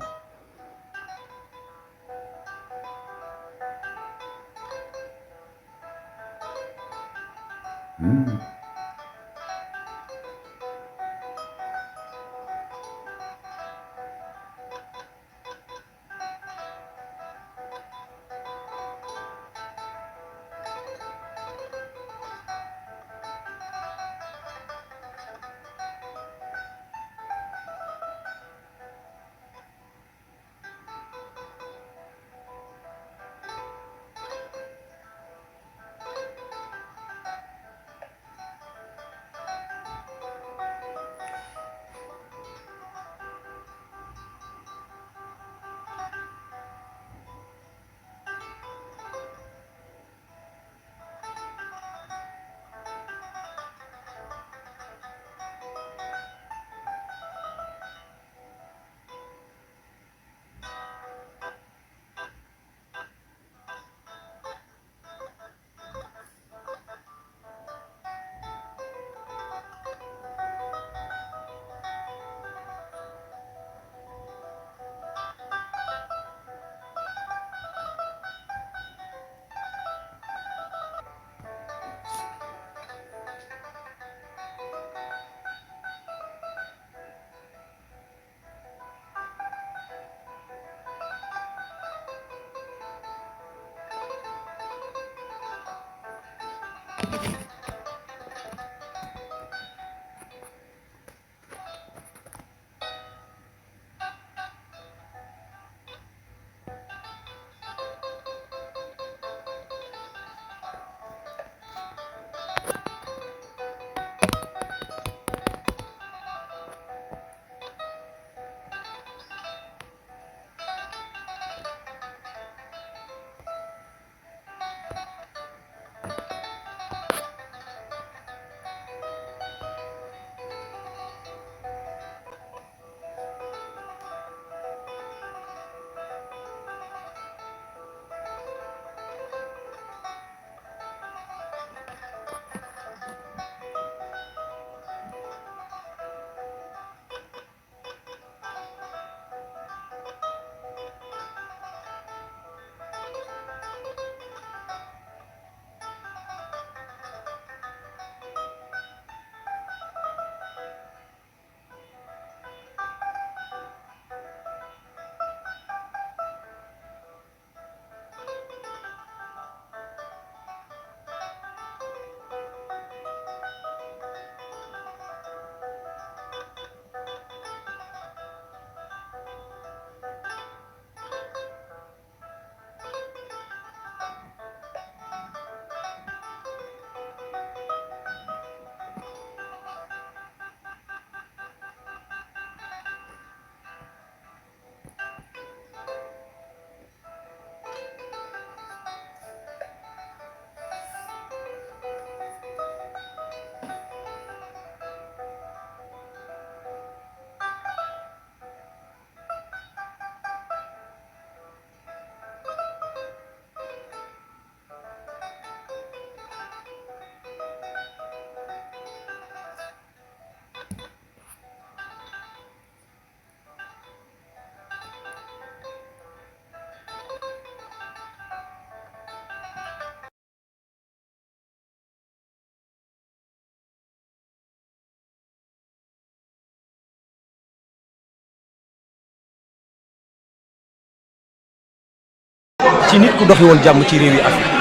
ci nit ku doxi woon jàmm ci réew yi Afrique.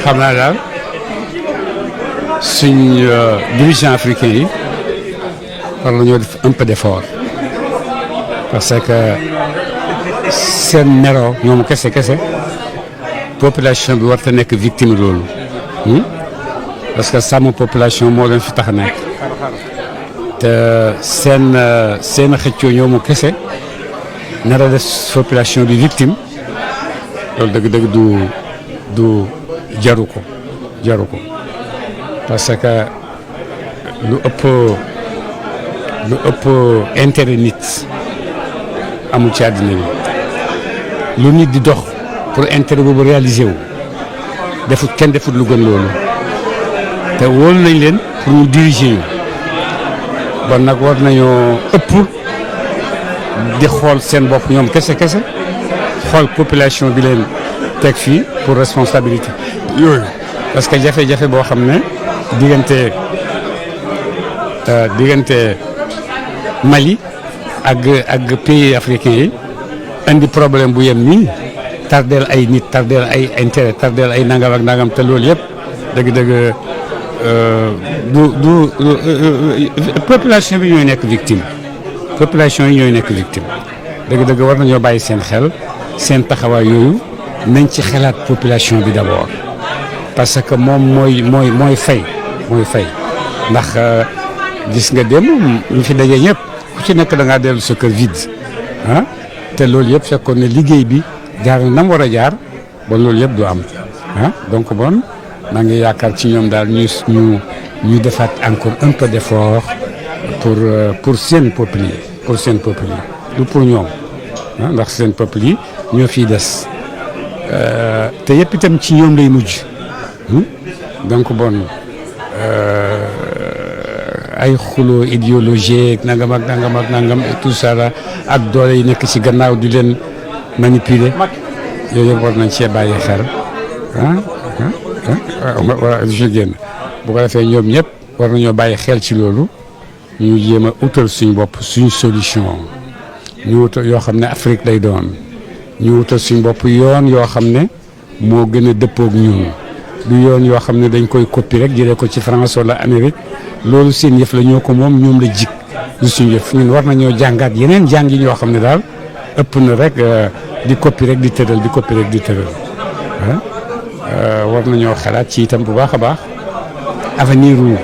xam naa daal suñ dirigeants africains yi war nañoo def un peu d'effort parce que seen meroo ñoom kese population bi war ta nekk victime loolu parce que sàmm population moo leen fi tax a nekk te seen xëccoo ñoomu kese nar a def population bi victime loolu dëgg-dëgg du jaru ko parce que lu ëpp intérêt nit amul ci àddina bi lu nit di dox pour intérêt boobu réaliser wu kenn defut lu gën loolu te wóolu nañ leen pour ñu diriger ñu bon nag war nañoo ëpp di xool seen bopp ñoom kese xool population bi leen teg fii pour responsabilité yooyu parce que jafe-jafe boo xam ne diggante Mali ak pays africains yi indi problème bu yem nii tardeel ay nit tardeel ay intérêt tardeel ay nangam ak nangam te loolu yëpp dëgg-dëgg population bi ñooy nekk victime dëgg-dëgg war nañoo bàyyi seen xel seen taxawaay yooyu nañ ci xalaat population bi d'abord parce que moom mooy fay ndax gis nga dem ñu fi daje ñëpp ku ci nekk da ngaa dellu sa kër vide te loolu yëpp fekkoon ne liggéey bi jaar na nam war a jaar ba loolu yëpp du am donc bon maa ngi yaakaar ci ñoom daal ñu defaat encore un peu d'effort pour seen peuple yi du pour ñoom ndax seen peuple yi ñoo fiy des te yëpp itam ci ñoom lay mujj donc bon ay xuloo idéologie nangam et tout ça là ak doole yi nekk ci gannaaw di leen manipuler yooyu yëpp war nañ cee bàyyi xel je génn bu ko defee ñoom ñëpp war nañoo bàyyi xel ci loolu ñu jéem a utal suñ bopp suñ solution ñu wutal yoo xam ne Afrique lay doon ñu wutal suñ bopp yoon yoo xam ne moo gën a dëppoog ñun du yoon yoo xam ne dañ koy copie rek jëlee ko ci France wala Amérique loolu seen yëf la ñoo ko moom ñoom la jik du suñ yëf ñun war nañoo jàngaat yeneen jàngin yoo xam ne daal ëpp na rek di copie rek di tëral war nañoo xalaat ci itam bu baax a baax avenir u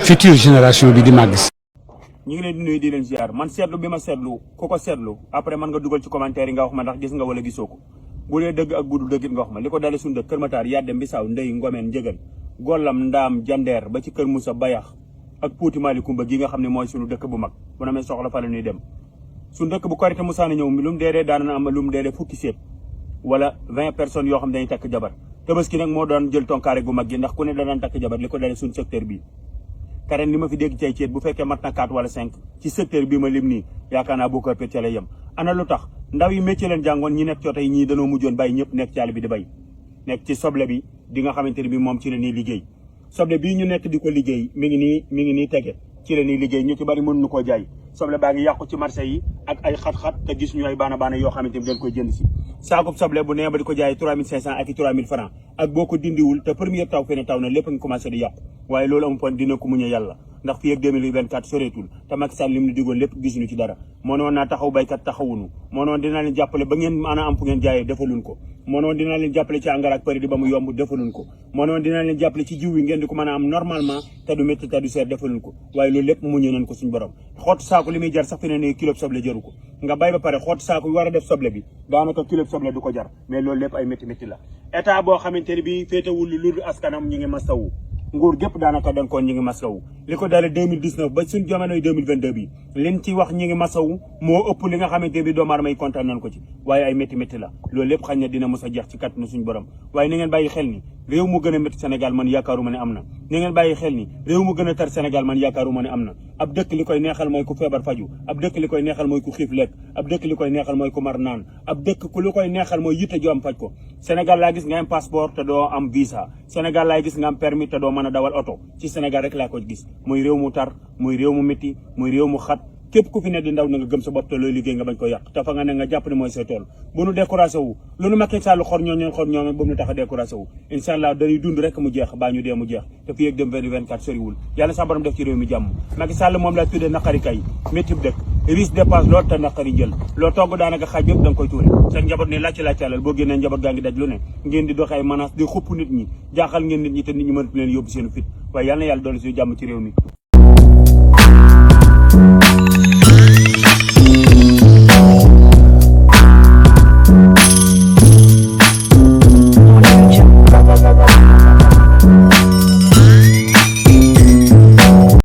future génération bi di màgg si. ñu ngi leen di nuyu di leen ziar man seetlu bi ma seetlu ku ko seetlu après man nga dugal ci commentaire yi nga wax ma ndax gis nga wala gisoo ko bu dee dëgg ak bu dul dëgg nga wax ma li ko dalee suñu dëkk Kër Matar Yadem Bissau Ndey Ngomeen Njëgal Gollam Ndaam Jandeer ba ci Kër Moussa Bayax ak Puuti Malikumba gi nga xam ne mooy suñu dëkk bu mag bu na amee soxla fa la ñuy dem suñu dëkk bu korité Moussa na ñëw lu mu dee daana am lu mu dee fukki seet wala 20 personnes yoo xam ne dañuy takk jabar Tabaski nag moo doon jël tonkaare gu mag gi ndax ku ne danaan takk jabar li ko dalee suñu secteur bii karen li ma fi dégg ci ay ceet bu fekkee mat na 4 wala 5 ci secteur bii ma lim nii yaakaar naa boo ko ëppee ca la yem ana lu tax ndaw yi métier leen jàngoon ñi nekk cooto yi ñii danoo mujjoon bàyyi ñëpp nekk ci àll bi di bay nekk ci soble bi di nga xamante ne bi moom ci la ñuy liggéey soble bii ñu nekk di ko liggéey mi ngi nii tege ci la ñuy liggéey ñu ci bari mënuñu koo jaay soble baa ngi yàqu ci marché yi ak ay xat-xat te gis ñu ay baana yoo xamante ni dañ koy jënd si saakub soble bu nee ba di ko jaay 3500 ak i 3000 francs ak boo ko dindiwul te première taw fene taw na lépp nga commencé di yàqu waaye loolu amu pon dina ko muñe yàlla ndax fii ak 2024 soreetul te Macky Sall li mu digoon lépp gisuñu ci dara moo noon naa taxaw baykat taxawunu moo noon dinaa leen jàppale ba ngeen maanaam am fu ngeen jaayee defaluñ ko moo noon dinaa leen jàppale ci engrais ak pari ba mu yomb defaluñ ko moo noon dinaa leen jàppale ci jiw yi ngeen di ko mën a am normalement te du métti te du seer defaluñ ko waaye loolu lépp muñe nañ ko suñu borom xottu saako li muy jar sax fi ne nii kilo soble jaru ko nga bay ba pare xottu saako war a def soble bi daanaka kilo soble du ko jar mais loolu lépp ay métti la état boo xamante ne bi féetewul lu askanam ñi ngi mastawu nguur gépp daanaka dañ ko ñi ngi masawu li ko dalee 2019 ba suñ jamonoy 2022 bi liñ ci wax ñi ngi masawu moo ëpp li nga xamante bi doomu aadama yi kontaan nañ ko ci waaye ay métti la loolu lépp xañ na dina mos a jeex ci kàttanu suñu borom waaye ni ngeen bàyyi xel ni réew mu gën a métti Sénégal man yaakaaruma ne am na ni ngeen bàyyi xel ni réew mu gën a tar Sénégal man yaakaaruma ne am na ab dëkk li koy neexal mooy ku feebar faju ab dëkk li koy neexal mooy ku xiif lekk ab dëkk li koy neexal mooy ku mar naan ab dëkk ku li koy neexal mooy yitte ju am faj ko Sénégal laa gis nga am passeport te doo am visa Sénégal laay gis nga am permis te doo mën a dawal oto ci Sénégal rek laa ko gis muy réew mu tar muy réew mu métti muy réew mu xat képp ku fi ne di ndaw na nga gëm sa bopp te looy liggéey nga bañ ko yàq te fa nga ne nga jàpp ne mooy say tool bu nu découragé wu lu nu Macky Sall xor ñoo ba mu nu tax a découragé wu incha allah dañuy dund rek mu jeex baa ñu dee mu jeex te fii ak dem 2024 soriwul yàlla sa borom def ci réew mi jàmm Macky Sall moom laa tuddee naqari kay métti dëkk risque dépense loolu te naqari jël loo togg daanaka xaaj yëpp da nga koy tuure sa njaboot ne laajte boo génnee njaboot gaa ngi daj lu ne ngeen di doxe ay menace di xupp nit ñi jaaxal ngeen nit ñi te nit ñi mënatu leen yóbbu seenu fit waaye yàlla na yàlla doole suñu jàmm ci réew mi